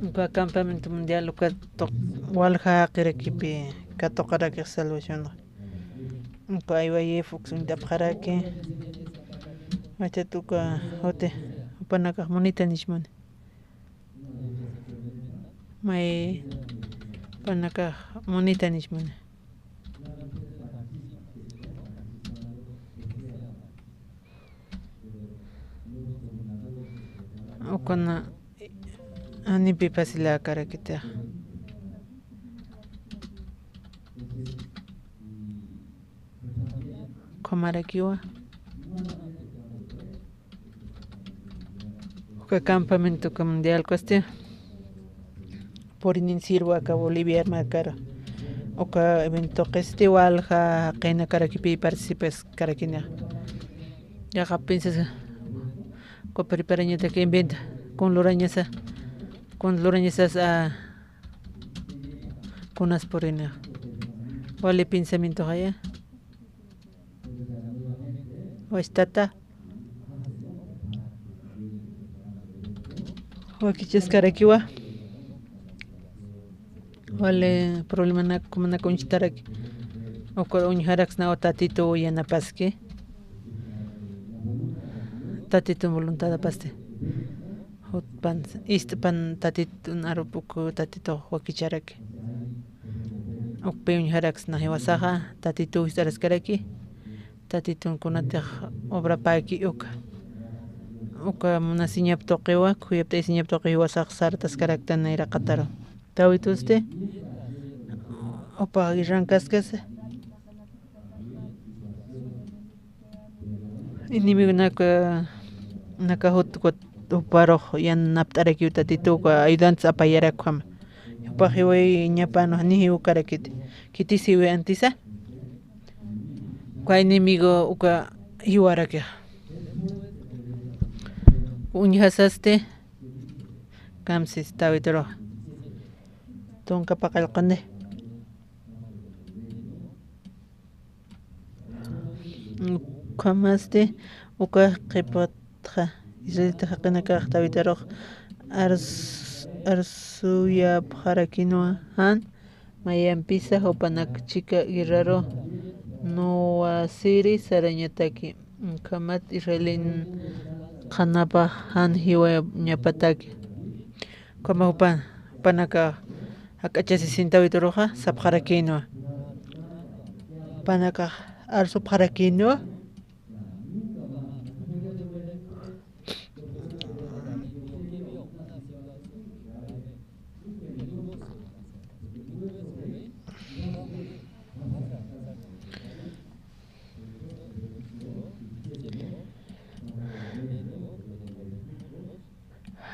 Uka campamento mundial uka tuq-, walja jaqirakipi katuqarakix salvacionxa. Uka aywayif uks uñt'apxaraki. Machatuka uti, jupanakax munitañismuni. May jupanakax munitañismuni. Ukuna janipi pasiläkarakitix. Ukhamarakiwa. Uka campamento mundial kusti purinin sirwa aka Bolivia markaru. Uka evento qisti walja jaqinakarakipï participaskarakinixa. Yaqha piensas uka preparañataki inventa, kun lurañasa, kun lurañasas, a, kunas purinixa. Wali pensamientoxaya. Wastata wakichaskarakiwa. Wali problemanak, kumanak uñjtaraki. Uka uñjaraksnawa Tatitu yanapaski. Tatitun voluntadapasti. Jutpan, ist'pan Tatitun arup uk Tatitux wakicharaki. Ukpi uñjaraksna jiwasaxa, Tatitu ist'araskaraki. Tatitun kunatix obrapäki uka. Uka munasiñap tuqiwa, khuyapt'ayasiñap tuqi jiwasax sartaskaraktan nayraqataru. Tawitusti, upax guerrankaskasa. Enemigonaka, naka jut, jut, juparux yanapt'arakiw Tatitu uka ayudantes apayarakjama. Jupax jiwayañapan jani jiwkarakiti. Khitis jiwi antisa. Uka enemigo uka jiwarakixa. Uñjasasti, kamsis Tawituruxa. Tunka paqallquni. Ukhamasti uka qhipatxa, Israelita jaqinakax Tawitarux ars-, arsuyapxarakinwa jan mayampisa jupanak chika guerraru nuwasiri sarañataki. Ukhamat Israelin qhanapax jan jiwañapataki. Ukhama jupa-, jupanakax jak'achasisin Tawituruxa sapxarakinwa. Jupanakax arsupxarakinwa.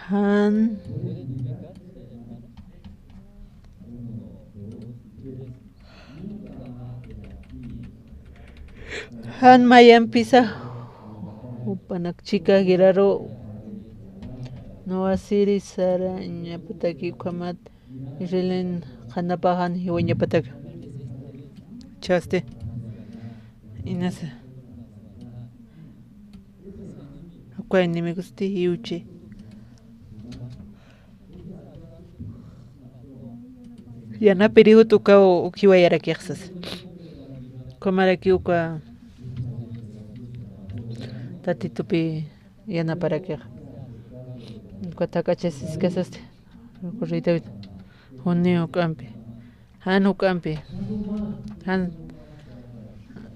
Jan, jan mayampisa jupanak chika guerraru nuwasiri sarañapataki ukhamat Israelin qhanapax jan jiwañapataki. Chasti. Inasa. Uka enemigosti jiwchi. Yanapirixut uka u-, jiwayarakixsas. Ukhamaraki uka Tatitupi yanaparakixa. Uka jak'achasiskasasti. Uka rey David. Juni juk'ampi. Jan juk'ampi. Jan,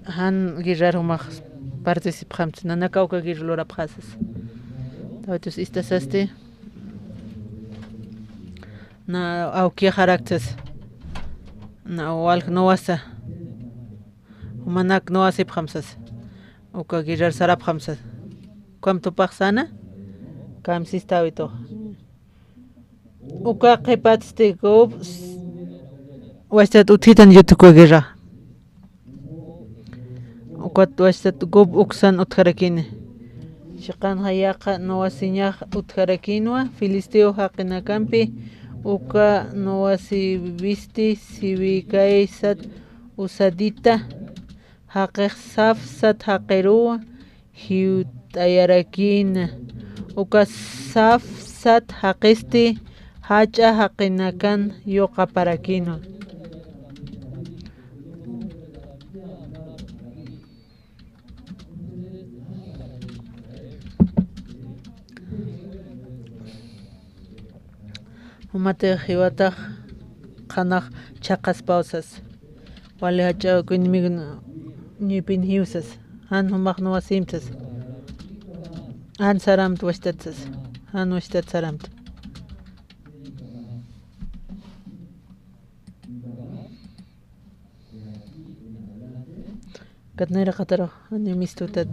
jan guerrar jumax participxamti. Nanaka uka guerra lurapxasas. David ist'asasti. Na awkixaraktas. Na walj nuwasa. Jumanak nuwasipxamsas. Uka guerrar sarapxamsas. Ukham tupaxsana. Kamsis Tawitux. Uka qhipatsti Gob s-, wachtat utjitan yutuku guerra. Ukat wachtat Gob uksan utjarakini. Chiqanxa yaqha nuwasiñax utjarakinwa, Filisteo jaqinakampi, uka nuwasiwisti siwikay sat usadita, jaqix saf sat jaqiruwa, jiwt'ayarakïna. Uka saf sat jaqisti jach'a jaqinakan yuqaparakïnwa. Jumatix jiwatax qhanax chhaqaspaw sas. Wali jach'a uka enemigo ñuypin jiw sas. Jan jumax nuwasimp sas. Jan sarampt wachtat sas. Jan wachtat sarampt. Katnayra qataraw, janiw mistutat.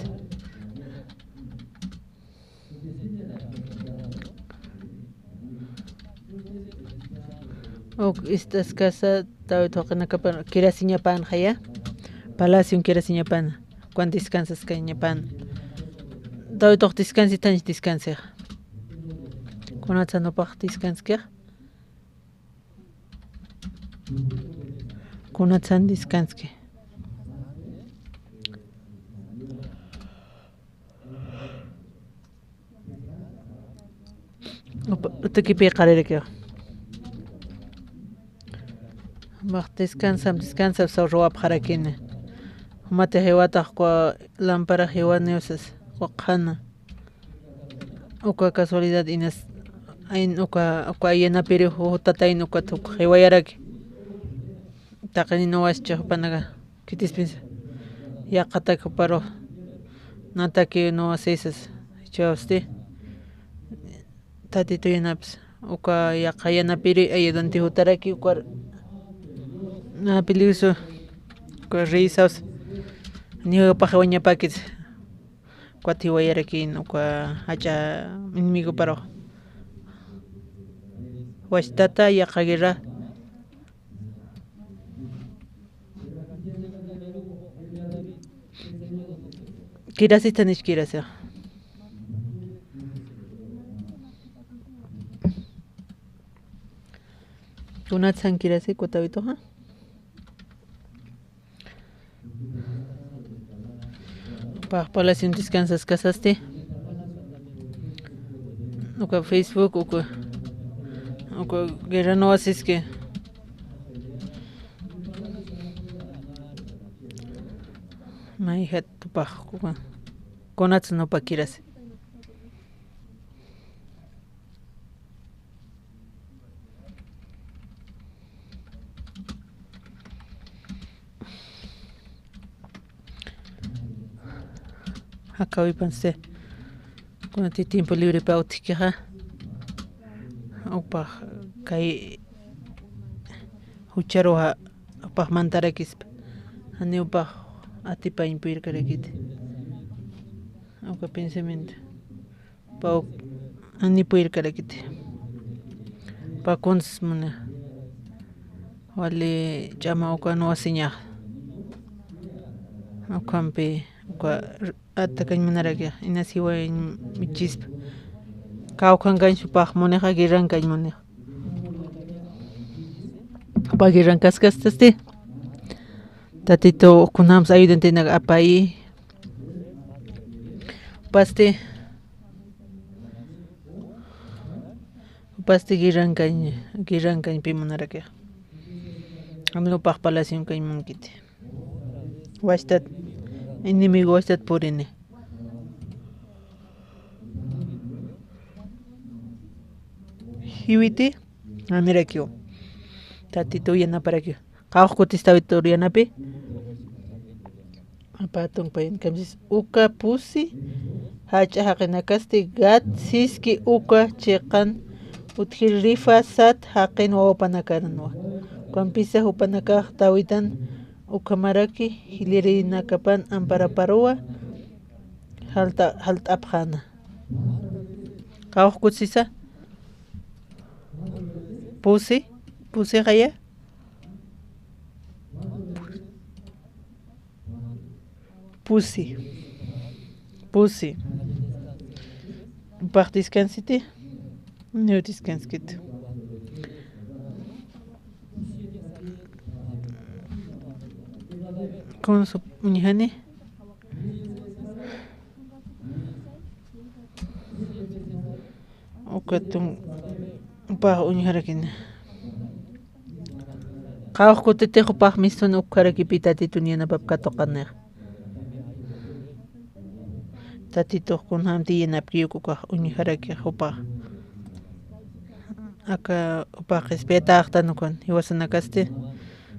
Uk ist'askasa, David jaqinakapan kirasiñapan jaya. Palacion kirasiñapan. Ukan descansaskañapan. David jaq descansitañ descansix. Kunatsa nupax descanskix. Kunatsan descanski. Upa, utukipi qarirakiwa. Max descansam, descansam saw ruwapxarakini. Jumati jiwatax kwa lampara jiwaniw sas, waqhana. Uka casualidad inas, ayn uka, uka ayanapiri jutatayn ukat uk jiwayaraki. Taqini nuwascha jupanaka, khitispinsa. Yaqhatak juparu. Nataki nuwasisas. Jichhawsti. Tatitu yanapis. Uka yaqha yanapiri ayudanti jutaraki uka. Na peligroso. Uka risaws. Ni upax wañapakis. Ukat jiwayarakin uka jach'a enemigoparu. Wachtata yaqha guerra. Kirasithanich kirasixa. Kunatsan kirasi kutawituxa. Pax palacion descansaskasasti. Uka Facebook, uka, uka guerra nuwasiski. Mayjat tupax, uka, kunats nupa kirasi. Jakawipansti, kunati tiempo librepa utjkixa, upax kay jucharuxa, upax mantarakispa, jani upax atipañ puyirkarakiti. Uka pensamiento. Pä uk, jani puyirkarakiti. Pä kuns muni. Wali ch'ama uka nuwasiñax. Ukhampi, uka r-, atakañ munarakixa, inas jiwañ michispa. Kawkhankañ jupax munixa, guerrankañ munixa. Jupa guerrankaskastasti. Tatitu, kunjams ayudantinak apayi. Jupasti, jupasti guerrankañ, guerrankañpi munarakixa. Jani upax palacionkañ munkiti. Wachtat, enemigo wachtat purini. Jiwiti, janirakiw. Tatitu yanaparakiw. Qawqha kutistawitur yanapi. Apatun payan kamsis uka pusi, jach'a jaqinakasti Gat siski uka chiqan utjir Refasat jaqin wawapanakaranwa. Ukampisa jupanakax Davidan ukhamaraki jilïrinakapan amparaparuwa jalta-, jalt'apxäna. Qawqha kutsisa. Pusi, pusi jaya. Pusi. Pusi. Jupax descansiti. Niw descanskiti. Kunsa uñjani. Ukatun, jupax uñjarakini. Qawqha kutitix jupax mistun ukharakipï Tatitun yanapap katuqanix. Tatitux kunjamti yanapkï uk ukax uñjarakix jupax. aka upax qhispiyataxtan ukan jiwasanakasti,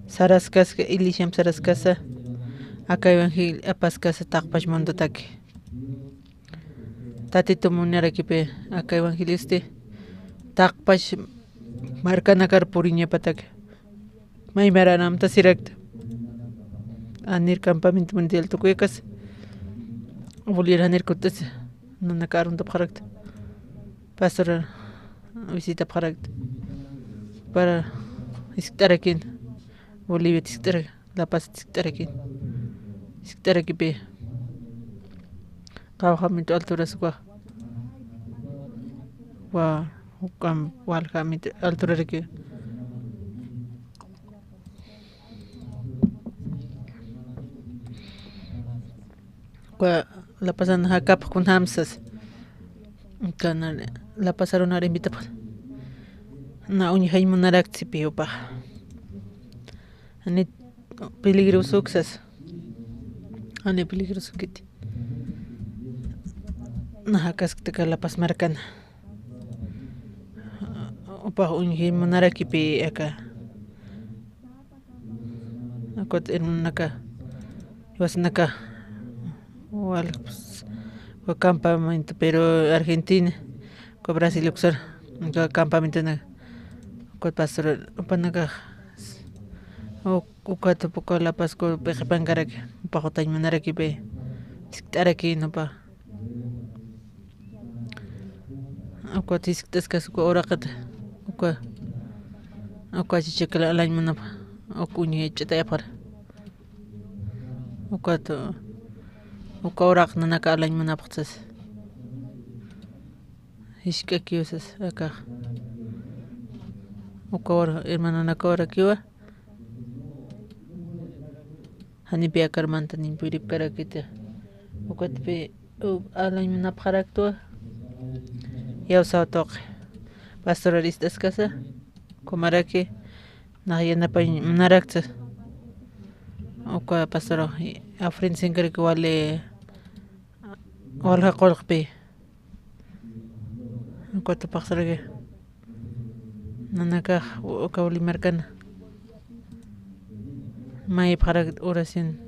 saraskaska, iglesiamp saraskasa, aka evangelio apaskasa taqpach mundotaki. Tatitu munarakipi aka evangeliosti taqpach markanakar puriñapataki. Maymaran amtasirakta. Janir campamento mundial tukuyakas. Bolivia janir kutas nanaka aruntapxarakta. Pastor visitapxarakta. Para jiskt'arakin. Bolivia jiskt'arak. La Paz jiskt'arakin. Jiskt'arakipi. Qawqha metro alturas uka. Wa, uka walja metro alturaraki. Uka La Pazan jakapx kunjamsas. Kana La Paz arunar invitapx. Na uñjañ munaraktsipi upax. Jani peligroso uksas. Jani peligroso kiti. Na jakaskta aka La Paz markana. Upax uñji munarakipi aka. Ukat hermanaka. Jiwasanaka. Wal, pues, uka campamento, pero Argentina. Uka Brasil uksar. Uka campamento na. Ukat pastor, upanaka. Uk-, ukat uka La Paz ku p'iqipankaraki. Upax utañ munarakipi. Jiskt'arakin upax. Ukat jiskt'askas uka uraqit, uka, uka chichakla alañ munapx, uka uñi ch'it'ayapxar. Ukat, uka uraq nanaka alañ munapxsas. Jisk'akiw sas, akax. Uka ura, hermanonaka urakiwa. Janipi akar mantanin puripkarakiti. Ukatpi, u-, alañ munapxaraktwa. Yawsaw tuqi. Pastoral ist'askasa. Kumaraki. Nax yanapañ munarakta. Uka pastor, afrinsinkaraki wali, walja qullqpi. Ukat upaxsaraki. Nanakax uka Bolivia markana. Mayipxarak oración.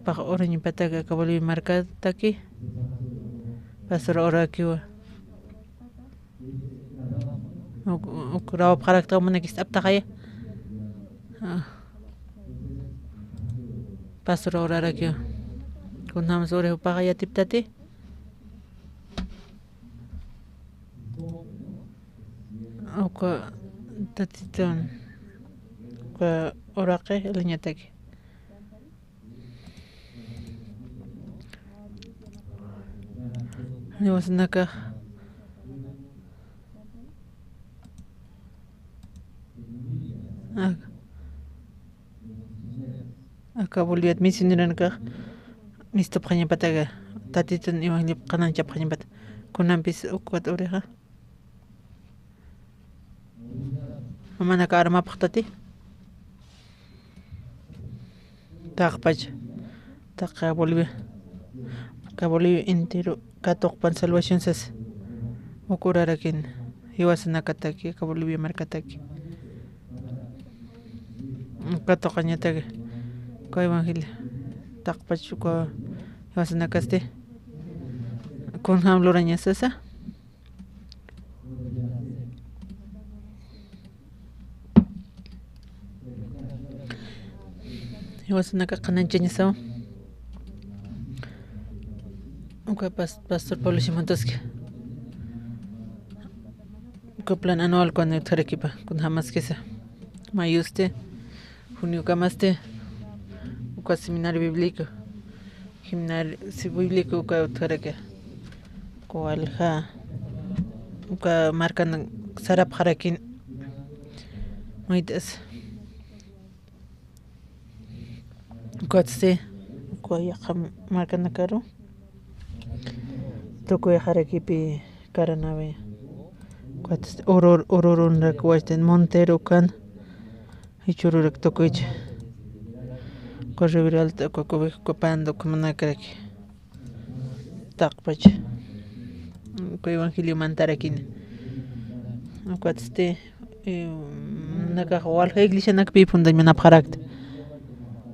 Pax orañpataki aka Bolivia markataki. Pastor orakiwa. Uk, uk rawapxarakta munakist'aptaxaya. Ah. Pastor orarakiwa. Kunjams uri upaxa yatiptati. Uka tatitun, uka uraqi alañataki. Jiwasanaka. Ak-, aka Boliviat misioneronakax mistupxañapataka, tatitun evangelio qhananchapxañapat. Kunampis ukat urixa. Mamanaka armapxtati. Taqpach, taqa Bolivia, aka Bolivia entero katuqpan salvación sas. Uka urarakin, jiwasanakataki, aka Bolivia markataki. Katuqañataki, uka evangelio, taqpach uka jiwasanakasti. Kunjam lurañasasa. Jiwasanaka qhananchañasaw. Uka pas-, pastor Pablo Simontaski. Uka plan anual kunaw utjarakipa, kunjamaskisa. Mayusti. Juniukamasti uka seminario bíblico, seminario bíblico uka utjaraki, uka walja, uka markan sarapxarakin, mayt'as, ukatsti, uka yaqha markanakaru. Tukuyxarakipi karanawi. Ukat urur, ururunrak wachtin Montero kan. Jichhururak tukuychi. Uka Riberalta, uka Cobijo, uka Pando, uka Manacaraki. Taqpach. Uka evangelio mantarakini. Ukatsti, eh, nakax walja iglesianakpi fundañmanapxarakta.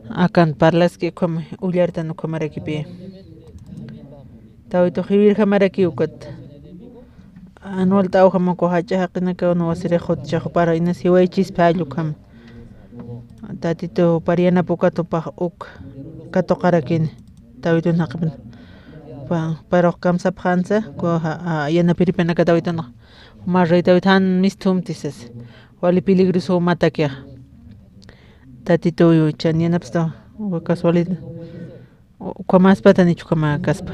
Akan parlaski ukham ullartan ukhamarakipi. Tawitux jiwirjamaraki ukat. Anualt'awjam uka jach'a jaqinakaw wasirix jutchax jupar inas jiwaychispi jall ukham. Tatitu jupar yanap ukat jupax uk katuqarakini. Tawitun jaqipin. Pa-, parux kamsapxänsa, ku ja-, ja-, yanapiripanaka Tawitun. Jumar rey Tawit jan misthumti sas. Wali peligroso umatakixa. Tatitu chan yanapsta, uka casualidad. Ukhamäspatanichu ukhamäkaspa.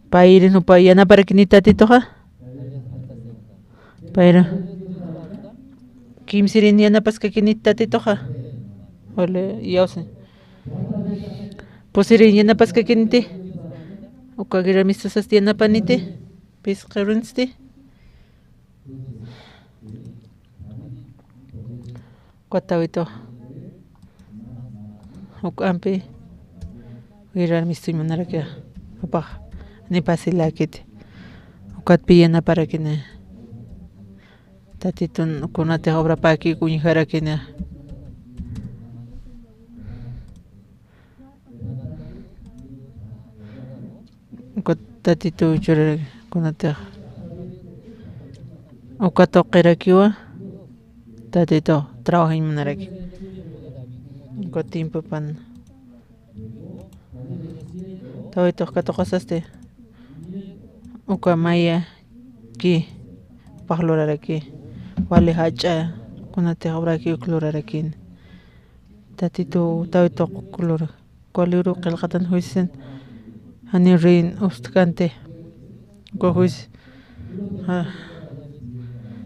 Payrin jupa yanaparakiniti Tatituxa. Payra. Kimsirin yanapaskakiniti Tatituxa. Wali yawsi. Pusirin yanapaskakiniti. Uka guerra mistusasti yanapaniti. Pisqirunsti. Ukat Tawitux. Uk'ampi. Guerra mistuñ munarakixa. Jupax. Ni fácil akiti. Ukatpi yanaparakini. Tatitun kunatix obrapäki uñjarakini. Ukat Tatitu churaraki kunatix. Uka tuqirakiwa Tatitu trabajañ munaraki. Uka tiempopan. Tawitux katuqasasti. Uka maya ki pax luraraki. Wali jach'a kunatix obraki uk lurarakin. Tatitu Tawitux uk lura. Uka libro qillqatan juicien, janiw reyin ustk'anti. Uka juicio, ja,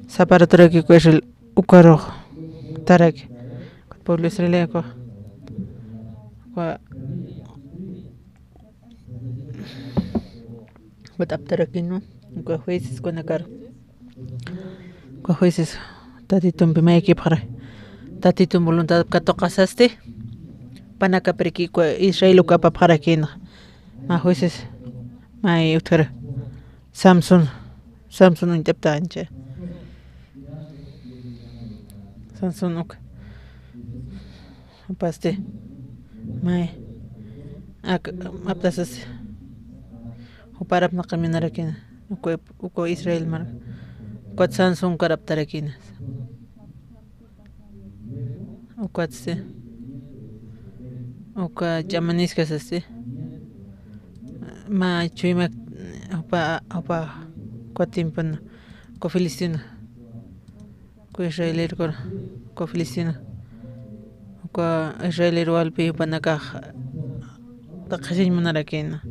saparaturaki uka Israel ukarux taraki. Ukat pueblo Israel uka, uka, uka t'aptarakinu, uka jueces kunakar. Uka jueces Tatitumpi mayakipxara. Tatitun voluntad katuqasasti. Panakapiraki uka Israel uka apapxarakina. Mä jueces, mä utjara. Samson. Samson uñt'apta ancha. Samson uka. Jupasti. May. Ak, aptasas. Juparap naqaminarakina. Uka, uka Israel marka. Ukat Sansón karaptarakina. Ukatsi. Uka ch'amaniskasasti. Mä chuymak jupa, jupa, uka tiempona. Uka Filistina. Uka israelirkur, uka Filistina, uka israelir walpi jupanakax taqisiñ munarakina.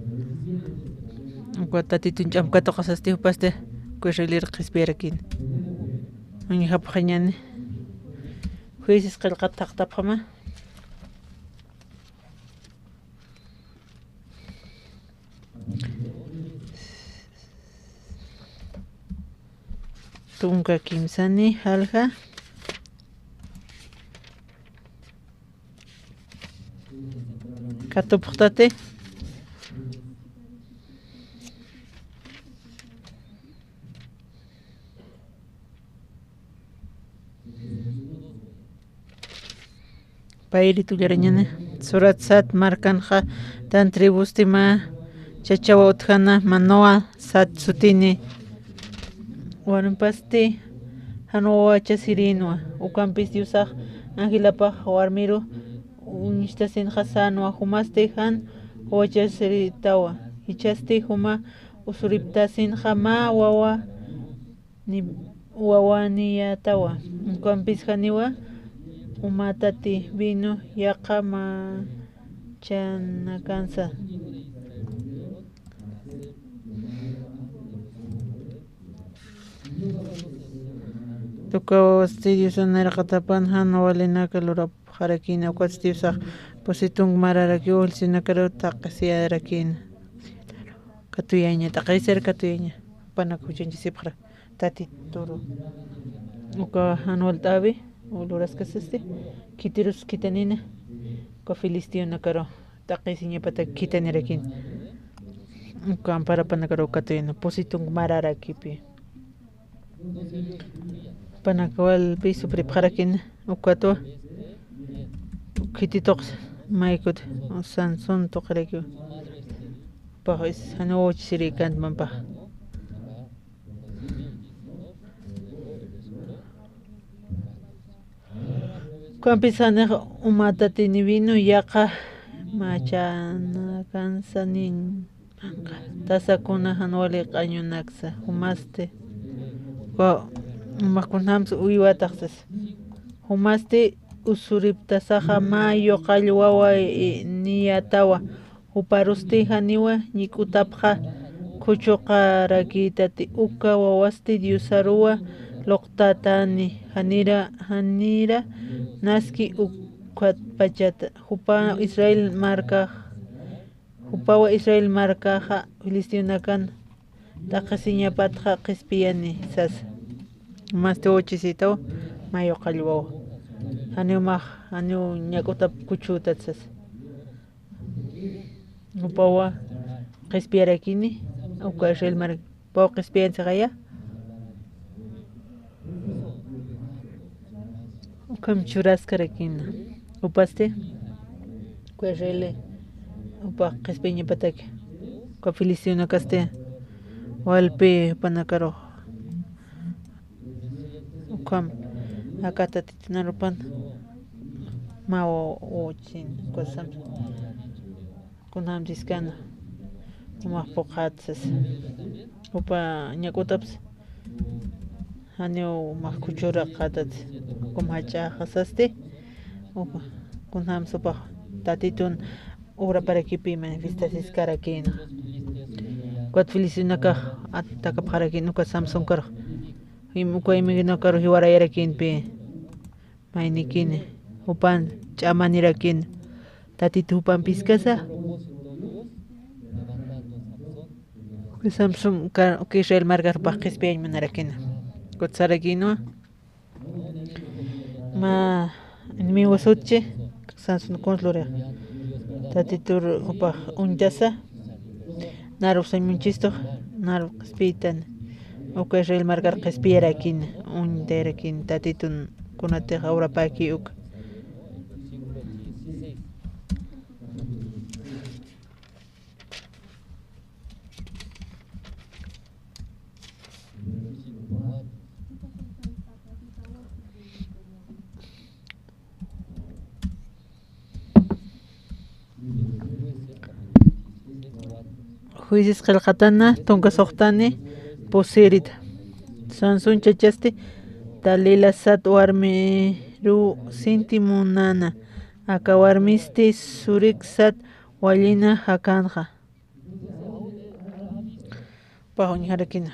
Uka Tatitun ch'amkatuqasasti jupasti, uka israelir qhispiyarakina. Uñjapxañani. Jueces qillqat thaqtapxama. Tunka kimsani jalja. Katupxtati. Payri tullarañani, surat sat markanxa, Dan tribusti mä chachawa utjana, Manoa sat sutini. Wanumpasti jan wawachasirinwa, ukampis Diosax angelapax warmiru uñstasinxa sänwa, jumasti jan wawachasiritawa, jichhasti juma usuriptasinxa mä wawa ni wawaniyatawa, ukampis janiwa umatati vino yaqha machanakansa. Uka wawasti Diosan nayraqatapan jan walinaka lurapxarakina, ukatsti Diosax pusi tunk mararakiw, ulsinakaru taqisiyarakina. Katuyaña, taqisir katuyaña, jupanak juchañchisipxara. Tatituru. Uka jan walt'äwi, u luraskasasti, khitirus khitanina, uka filisteonakaru, taqisiñapatak khitanirakina. Uka amparapanakaru katuyana, pusi tunk mararakipi. Panakawalpi supripxarakina, ukatwa khitituq maykut Sansón tuqirakiw. Pax is janiw uchisirïkant mampax. Ukampis janix umatatini vino yaqa machanakansanin. Tasakuna jan wali q'añunaksa jumasti. Uka umax kunjams uywataxsas. Jumasti usuriptasaxa mä yuqall wawa, i, niyatawa. Juparusti janiwa ñik'utapxa khuchuqarakïtati, uka wawasti Diosaruwa luqtatani, janira, janira naski ukatpachata. Jupa Israel markax, jupawa Israel markaxa filisteonakan taqisiñapatxa qhispiyani sasa. Masti uchisïtaw mä yuqall wawa. Janiw max, janiw ñak'utap khuchhütat sasa. Jupawa qhispiyarakini, uka Israel marka, jupaw qhispiyansixaya. Ukham churaskarakina. Jupasti, uka Israel, jupax qhispiyañapataki. Uka filisteonakasti, walpi jupanakarux. Ukham, aka Tatitun arupan mä uchin, uka Samson. Kunjamtiskana, umax puqat sasa. Jupa ñak'utapsa, janiw max khuchhüraqatat, ukham jach'axa sasti. Uka, kunjams jupax Tatitun obraparakipï manifestasiskarakina. Ukat filisteonakax atakapxarakina uka Samsonkarux. Jim uka enemigonakarux jiwarayarakinpï. Maynikini, jupan ch'amanirakin, Tatitu jupampiskasa. Samson ka, uka Israel markar jupax qhispiyañ munarakina. Ukat sarakinwa. Mä enemigo sutchi, Samson kunsa lurix. Tatitur jupax uñtasa. Naruw sañ munchistux, naruw qhispiytan. Uka Israel markar qhispiyarakin, uñtayarakin, Tatitun kunatix awrapäki uka. Jueces qillqatana, tunka suxtani, pusirita. Sansón chachasti, Dalila sat warmiruw sinti munana, aka warmisti surik sat wallina jakanxa. Pax uñjarakina,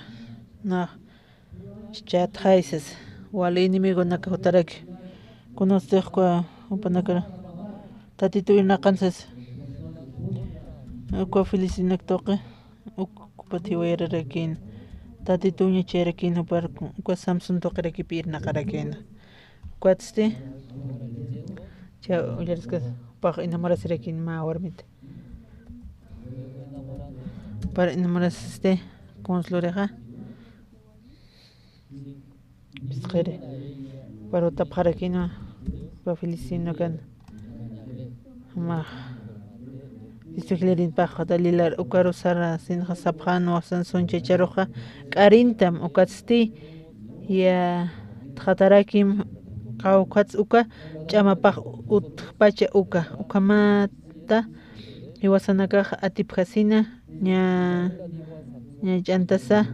nax ch'atxay sasa, wali enemigonaka jutaraki. Kunatix uka jupanakar Tatitu irnaqan sasa. Uka filisteonak tuqi, uk, jupat jiwayararakïn. Tatitu uñachayarakïn jupar, uka Samson tuqirakipï irnaqarakïna. Ukatsti, cha ullariskas, jupax enamorasirakïn mä warmit. Para enamorasisti, kunsa lurixa. Phisqiri. Para jutapxarakïnwa, uka filisteonakan. Mä. Istuxlirimpax Dalilar ukaru sarasinxa sapxänwa Sansón chacharuxa k'arintam, ukatsti yatxatarakim, kawkhats uka ch'amapax utjpacha uka, ukhamata jiwasanakax atipjasina, ña, ña ch'antasa,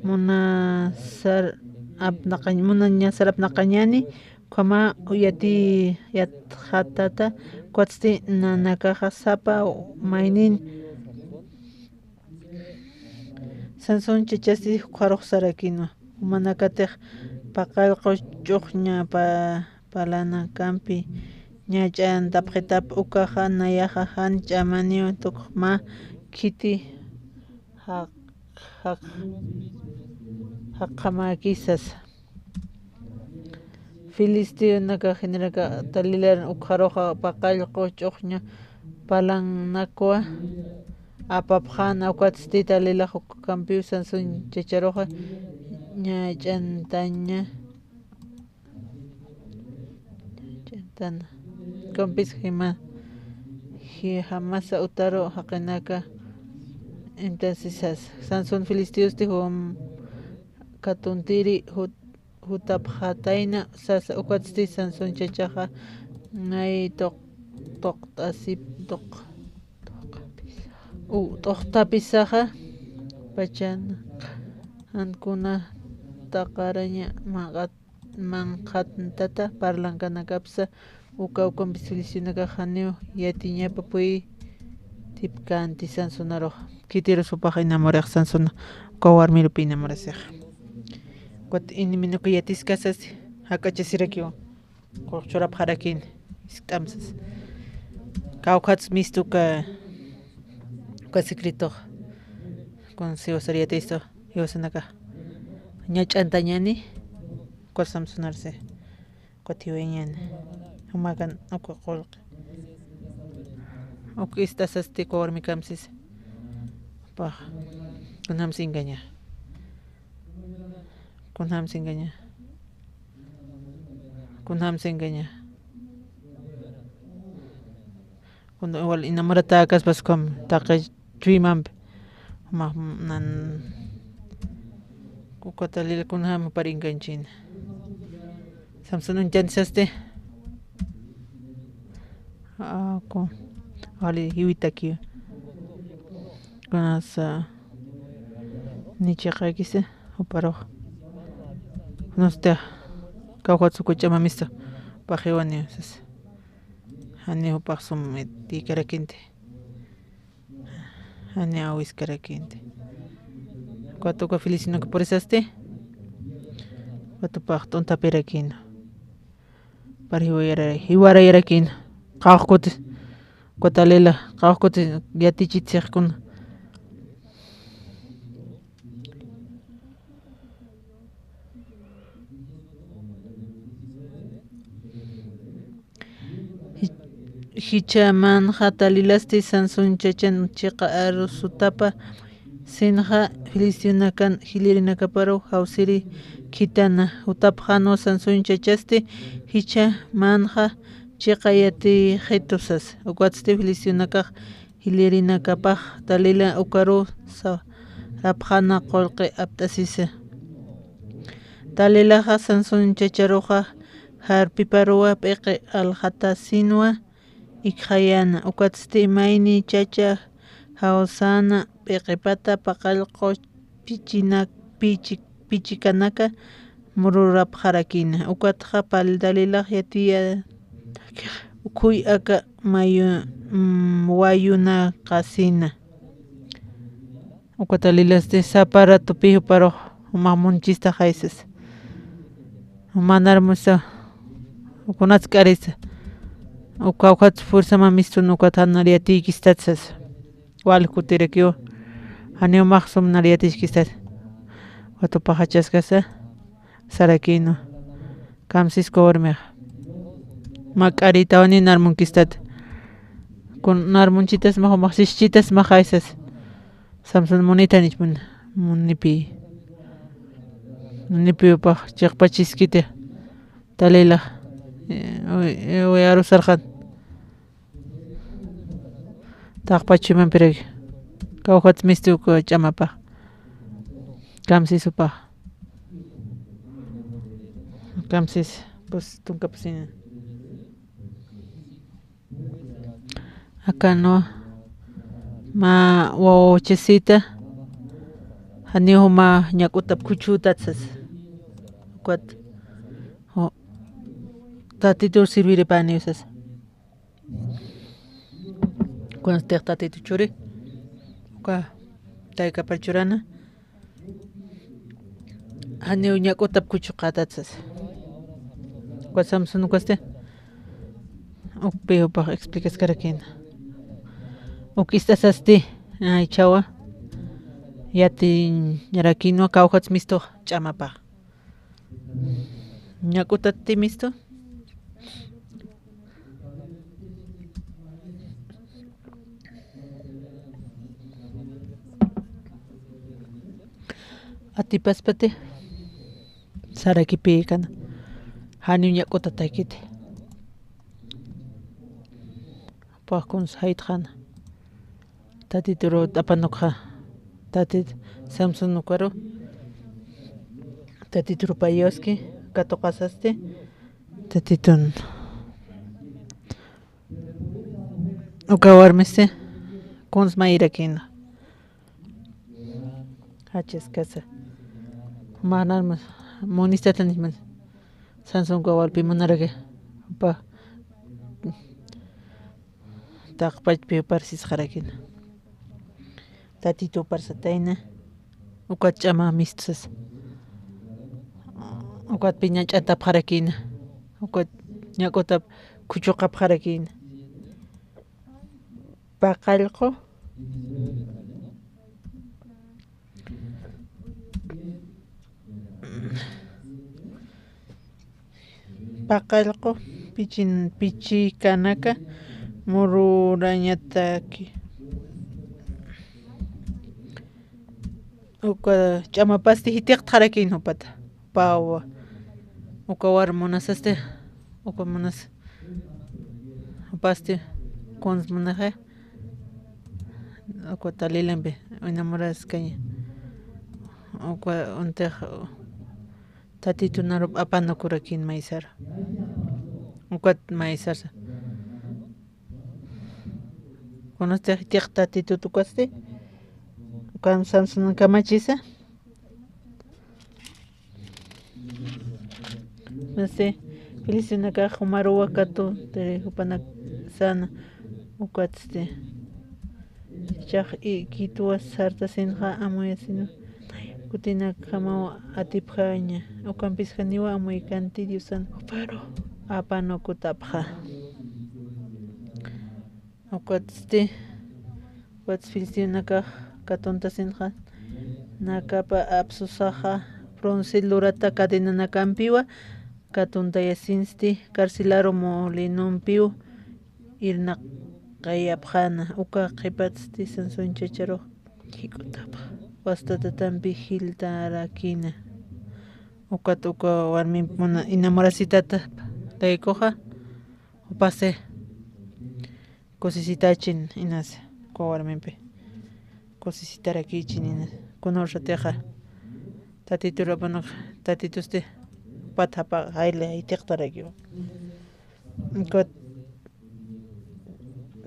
munasar apnaqañ-, muna ñasar apnaqañani, ukhama uyati yatxatata, ukatsti nanakaxa sapa maynin. Sansón chachasti ukxarux sarakinwa, jumanakatix paqallqu ch'uxña pa-, palanakampi ña ch'antapxitap, ukaxa nayaxa jan ch'amaniw tukx mä khiti jaq-, jaq-, jaqjamäki sasa. Filisteonakax jiniraka Dalilar ukxaruxa paqallqu ch'uxña palanakwa apapxäna, ukatsti Dalilax ukampiw Sansón chacharuxa ñach'antaña, ñach'antana. Kumpis jima, ji-, jamasa utaru jaqinaka. Entonces sas, Sansón filistiosti jum katuntiri jut-, jutapxatayna sasa, ukatsti Sansón chachaxa nay tuq-, tuqt'asip-, tuq-, u-, tuqtapisaxa pachan jankuna taqaraña manq'at-, manqhatantata parlankanakapsa, uka ukampis filistiyunakax janiw yatiñapa puytipkänti Sansonaruxa. Khitirus jupax enamorix Sansona, uka warmirupi enamorasixa. Ukat enemigoki yatiskasas jak'achasirakiwa. Qullq churapxarakïn, jiskt'amsas. Kawkhats mistu uka, uka secretox. Kun jiwasar yatistu, jiwasanakax. Ñach'antañäni, uka Samsonarsi. Ukat jiwayañäni. Jumakan uka qullqi. Uk ist'asasti uka warmi kamsisa. Pax. Kunjams engaña. Kunjams engaña. Kunjams engaña. Kun igual enamoratäkaspas ukham taqi chuymampi. Jumax nan uka Dalila kunjam jupar engañchina. Samson uñchanisasti. Aku. Wali jiwitakiw. Kunasa ni chiqakisa juparux. Kunasti kawkhats uka ch'amamista paxiwaniw sas. Jani jupax sum tïkarakïnti. Jani awiskarakïnti. Ukat uka filistiyunaka purisasti. Ukat jupax t'untapirakïna. Par jiwayara-, jiwarayarakïna. Qawqkuti. Ukat Dalila, qawqkuti yatichit sixkuna. Ji-, jichha manxa Dalilasti Sansón chachan chiqa arusutapa sinxa filistiyunakan jilïrinakaparu jawsiri khithana. Jutapxänwa Sansón chachasti jichha manxa chiqa yatixitu sasa. Ukatsti filistiyunakax jilïrinakapax Dalila ukaru sarapxäna qullqi apt'asisa. Dalilaxa Sansón chacharuxa jarpiparuwa p'iqi aljatasinwa ikxayäna. Ukatsti mayni chacha jawsäna p'iqipata paqallqu pichina-, pichi-, pichikanaka mururapxarakïna. Ukatxa pal Dalilax yatiya ukhuy aka mayu-, mm, wayunaqasina. Ukat Dalilasti sapa ratupi juparux jumax munchistaxay sasa. Jumanar musa, kunats k'arisa. Uka kawkhats fuerzaman mistun ukat jan nar yatiykistat sasa. Wal kutirakiwa. Janiw jumax sum nar yatiskistat. Ukat jupax jachaskasa sarakïnwa. Kamsis uka warmixa. Mä k'arïtawaniw nar munkistat. Kun nar munchitasma jumax, sischitasma jaysas. Samson munitanichmuna, munipi. Munipi jupax chiqpachiskiti. Dalila. Eh, uy, uy, arusarxan. Taqpach chuymampiraki. Kawkhats misti uka ch'amapax. Kamsis jupax. Kamsis, pues, tunka pusina. Akanwa mä wawachasita. Janiw juma ñak'utap khuchhütat sasa. Ukat. Ju-, Tatitur sirviripäniw sasa. Kunastix Tatitu churi, uka taykapar churana, janiw ñak'utap khuchhüqätat sasa. Uka Samson ukasti, ukpi jupax explicaskarakïna. Uk ist'asasti, ay, chhawa, yatiñarakïnwa kawkhats mistux ch'amapax. Ñak'utatti mistu. Atipaspati. sarakipïkana. Janiw ñak'utatakiti. Jupax kuns jaytxana. Tatituru t'apanukxa. Tatit Samson ukaru. Tatituru payuski, katuqasasti. Tatitun. Uka warmisti, kuns mayirakina. Jachaskasa. Manan munistatan. Samson uka walpi munaraki. Jupa. Taqpachpi parsisxarakina. Tatitu parsatayna. Ukat ch'ama mistusas. Ukatpi ñach'antapxarakina. Ukat ñak'utap khuchuqapxarakina. Paqallqu. Paqallqu pichin, pichikanaka mururañataki. Uka ch'amapasti jitiqtxarakin jupata. Pawa. Uka warmunasasti. Uka munas. Jupasti. Kuns munaxa. Uka talilampi. Enamoraskaña. Uka untix. Tatitunarup apanukurakin maysar. Ukat maysarsa. Kunasti jitiq tatitut ukasti. Ukan Samson kamachisa. Masi, filisteonakax jumaruwa katu, tiri jupanak sana, ukatsti. Chax i-, kituwa sartasinxa amuyasinu. Kutinakjamaw atipjaña, ukampis janiwa amuykanti Diosan juparu apanukutapxa. Ukatsti, ukatsti filisteonakax katuntasinxa, nakapa apsusaxa, bronce lurata cadenanakampiwa, katuntayasinsti, carcelaru molinumpiw, irnaqayapxana, uka qhipatsti Sansón chacharux jik'utapxa, wastatatampi jiltarakina. Ukat uka warmimp muna enamorasitata laykuxa, jupasi kusisitachin inas, uka warmimpi kusisitarakichin inas, kunawsatixa, tatitur apanuk, tatitusti, jupat japa, jayli jaytiqtarakiwa. Ukat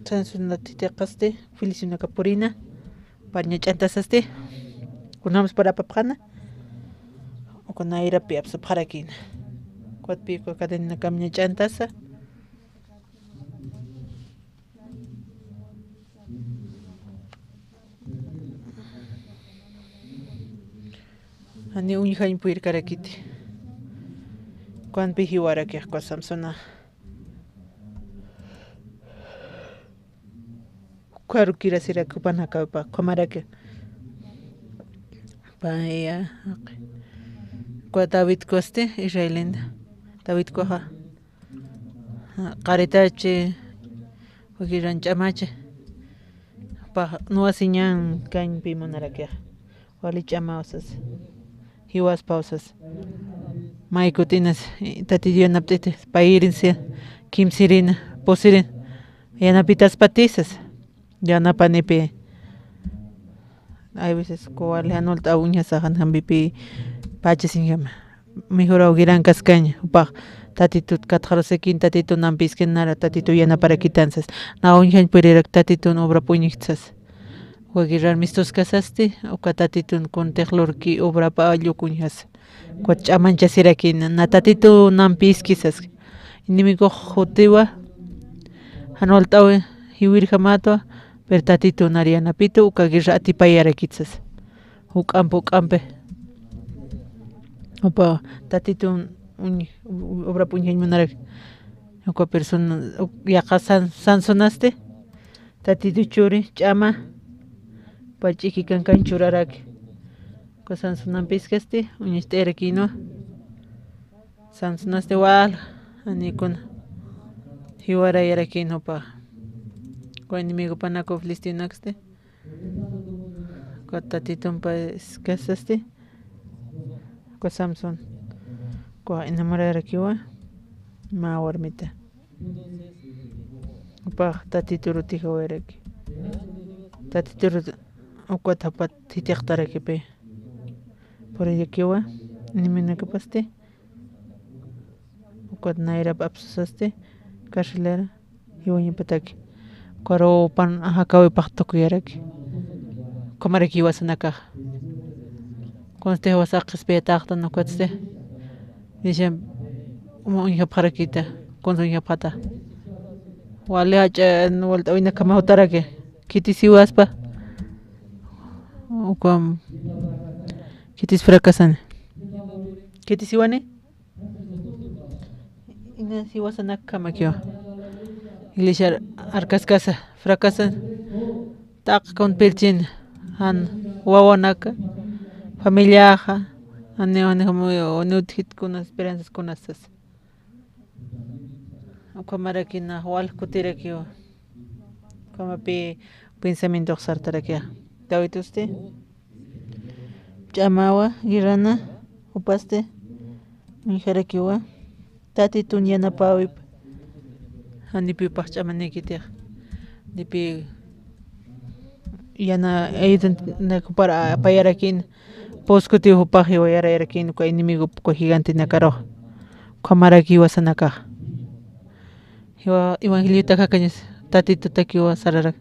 Sansonat jitiqasti, filisteonaka purina, pari ñach'antasasti, kunjams pari apapxana, uka nayrapi apsapxarakina. Ukatpi uka cadenanakam ñach'antasa. Jani uñjañ puyirkarakiti. Ukanpi jiwarakix uka Samsona. Ukharu kirasiraki jupanakapa, ukhamaraki. Paya, jaqi. Uka Davidkusti, Israelinta. Davidkuxa. Qaritachi, wakiran ch'amachi. Jupax nuwasiñan kañpi munarakix. Wali ch'amaw sas. Jiwaspaw sas. May kutinas, Tatitu yanapt'iti, payirinsi, kimsirina, pusirin, yanapitaspati sas. Yanapanipi. Hay veces, uka wali jan walt'aw uñjasax jan jampipi pachasiñjama. Mejoraw kirankaskaña, jupax Tatitut katxarusikin, Tatitun ampiskin nara, Tatituw yanaparakitan sas. Nax uñjañ purirak Tatitun obrap uñjta sas. Uka guerrar mistuskasasti, uka Tatitun kuntix lurki obrap alluk uñjasa. Ukat ch'amanchasirakina, na Tatitun ampiski sas. Enemigux jutiwa, jan walt'aw jiwirjamatwa, pero Tatitun ari yanapitu, uka guerra atipayarakit sas. Juk'ampi, juk'ampi. Jupa Tatitun uñ-, obrap uñjañ munarak. Uka persona, u-, yaqha San-, Sansonasti. Tatitu churi, ch'ama. Pach'iki kankan churaraki. Uka Sansonampiskasti, uñacht'ayarakinwa. Sansonasti wal, janikuna. Jiwarayarakin jupa. Uka enemigopanaku filisteonaksti. Uka Tatitumpaskasasti. Uka Samson. Uka enamorarakiwa mä warmita. Jupax Tatituru utjawayaraki. Tatituru ukat jupat jithiqtarakipi. Puriyakiwa, iniminakapasti. Ukat nayrap apsusasti, carcelera, jiwañapataki. Ukaru pan jakawipax tukuyaraki. Ukhamaraki jiwasanakax. Kunsti jiwasa qhispiyataxtan ukatsti. Dicen, uma uñjapxarakita, kunsa uñjapxata. Wali jach'a, walt'awinakama jutaraki. Khitis jiwaspa. Ukham, khitis fracasani. Khitis jiwani. Inas jiwasanakamakiwa. Iglesia arkaskasa, fracasan. Taqkun pirchin, jan wawanaka, familiaxa, jani, jani, jani utjit kuna esperanzas kunasas. Ukhamarakina, wal kutirakiwa. Ukhamapi pensamientox sartarakiwa. Tawitusti. Ch'amawa, guerrana, jupasti, uñjarakiwa, Tatitun yanapäwipa. Janipi jupax ch'amanïkitix. Janipi yana, ayudantinak jupar apayarakïn, puskuti jupax jiwayarayarakïn, uka enemigo, uka gigantenakaru. Ukhamaraki jiwasanakax. Jiwa, evangeliotax jakañas, Tatitutakiwa sararak.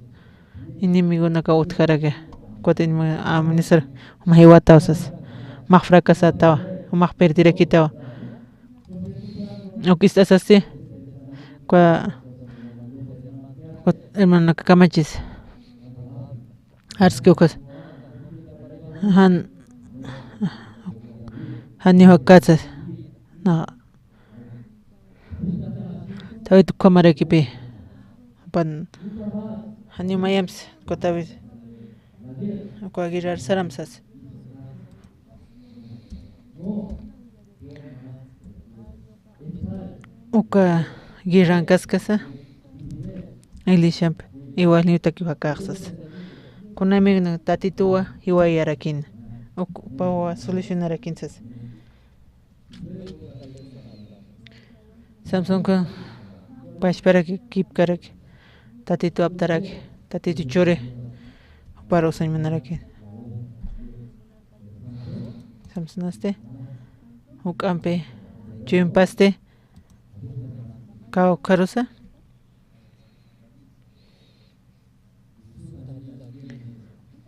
Enemigonakaw utjaraki. Ukat enemigo amenazar, jumax jiwataw sas. Jumax fracasatawa, jumax perdirakitawa. Uk ist'asasti, uka, ukat hermanonaka kamachis. Arski ukas. Jan, janiw jakasas. Na, Tawit ukhamarakipi. Pan, janiw mayamsa, uka Tawit. Uka guerrar saramsas. Uka guerran kaskasa. Iglesiampi, igual niwtaki jakaxsas. Kunami Tatituwa jiwayarakin. Uk, pawa solucionarakin sas. Samsonka pachparaki, kipkaraki, Tatitu aptaraki, Tatitu churi, jupar usañ munaraki. Samsonasti, juk'ampi, chuympasti, kawkharusa.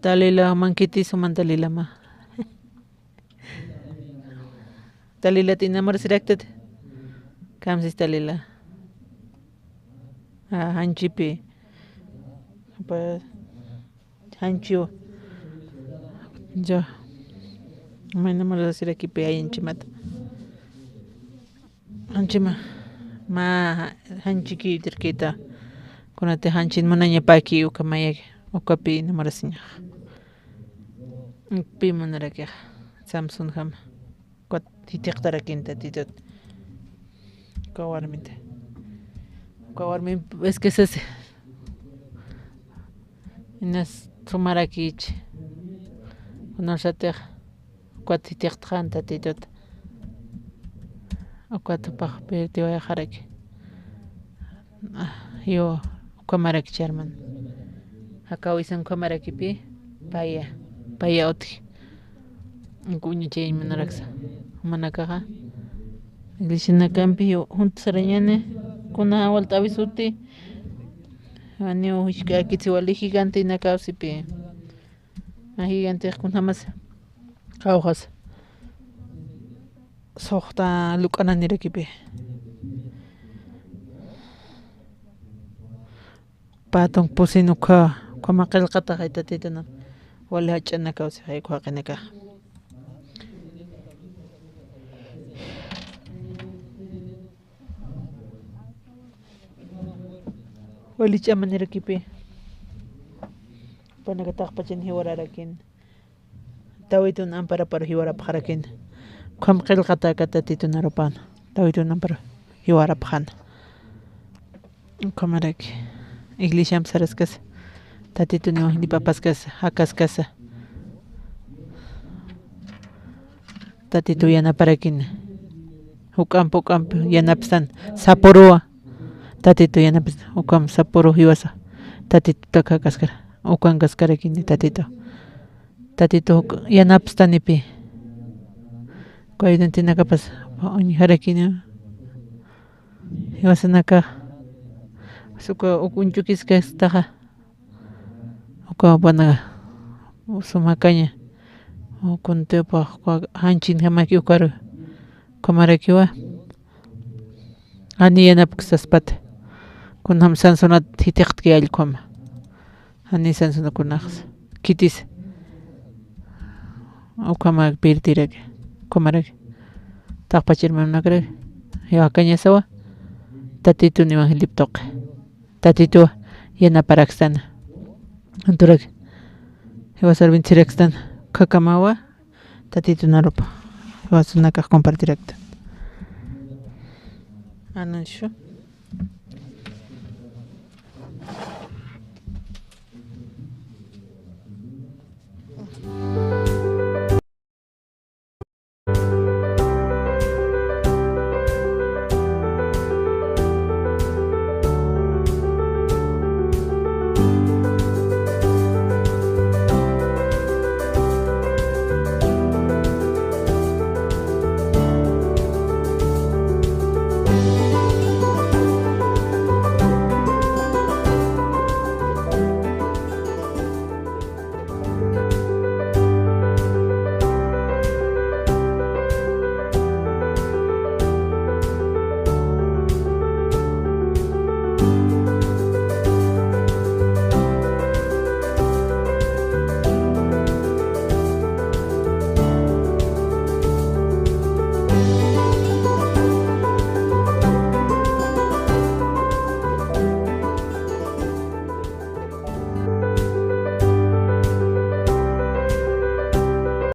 Dalila, man khitis juman Dalilama. Dalilat enamorasiraktat. Kamsis Dalila. Ah, janchipi. Apa, janchiwa. Ya. Juman enamorasirakipi, ay, janchimata. Janchima, mä janchiki dirkita. Kunati janchin munañapaki uka mayaki, ukapi enamorasiñax. Pi munarakixa, Samsonjama. Ukat jithiqtarakin Tatitut. Uka warmita. Uka warmi, es que sas, inas sumarakich. Kunasatix. Ukat jithiqtxan Tatitut. Ukat jupax pirtiwayxaraki. Ah, yo, ukhamarakich hermano. Jakawisan ukhamarakipi, paya, paya utji. Uñachayañ munaraksa. Jumanakaxa. Iglesianakampi, yo, junt sarañani, kuna walt'awisuti. Janiw jisk'akitsi wali gigantenakawsipi. Ajigantix kunjamas qawqhas suxta luk'ananirakipi. Patunk pusin ukha, ukhama qillqataxay Tatituna. Wali jach'anakawsixay ukha jaqinakax. Wali ch'amanirakipi. Panakataxpachan jiwararakin. Tawitun amparapar jiwarapxarakin. Ukham qillqataka Tatitun arupan. Tawitun ampar jiwarapxan. Ukhamaraki. Iglesiamp saraskas. Tatitun evangelipapaskas. Jakaskasa. Tatitu yanaparakin. Juk'amp juk'amp yanapstan, sapuruwa. Tatitu yanapstan, ukham sapuru jiwasa. Tatitutak jakaskara, ukan kaskarakini tatitu. Tatitu juk yanapstanipi. Uka ayudantinakapas uñjarakini. Jiwasanaka, suka uk uñch'ukiskastaxa. Uka pana sumakaña. Kuntipa janchinjamaki ukaru. Kamarakiwa. Ani yanapksaspata. Kunjam Sansonat jithiqtki allkhama. Ani Sansonakunaxsa. Khitis. Ukhama pirtiraki. Ukhamaraki. Taqpach hermanonakrak. Jiwakañasawa. Tatitun evangeliptuq. Tatitu yanaparakstan. Anturak. Jiwasar bendecirakstan. Khakamawa. Tatitunarupa. Jiwasanakax compartiraktan. Anuncio.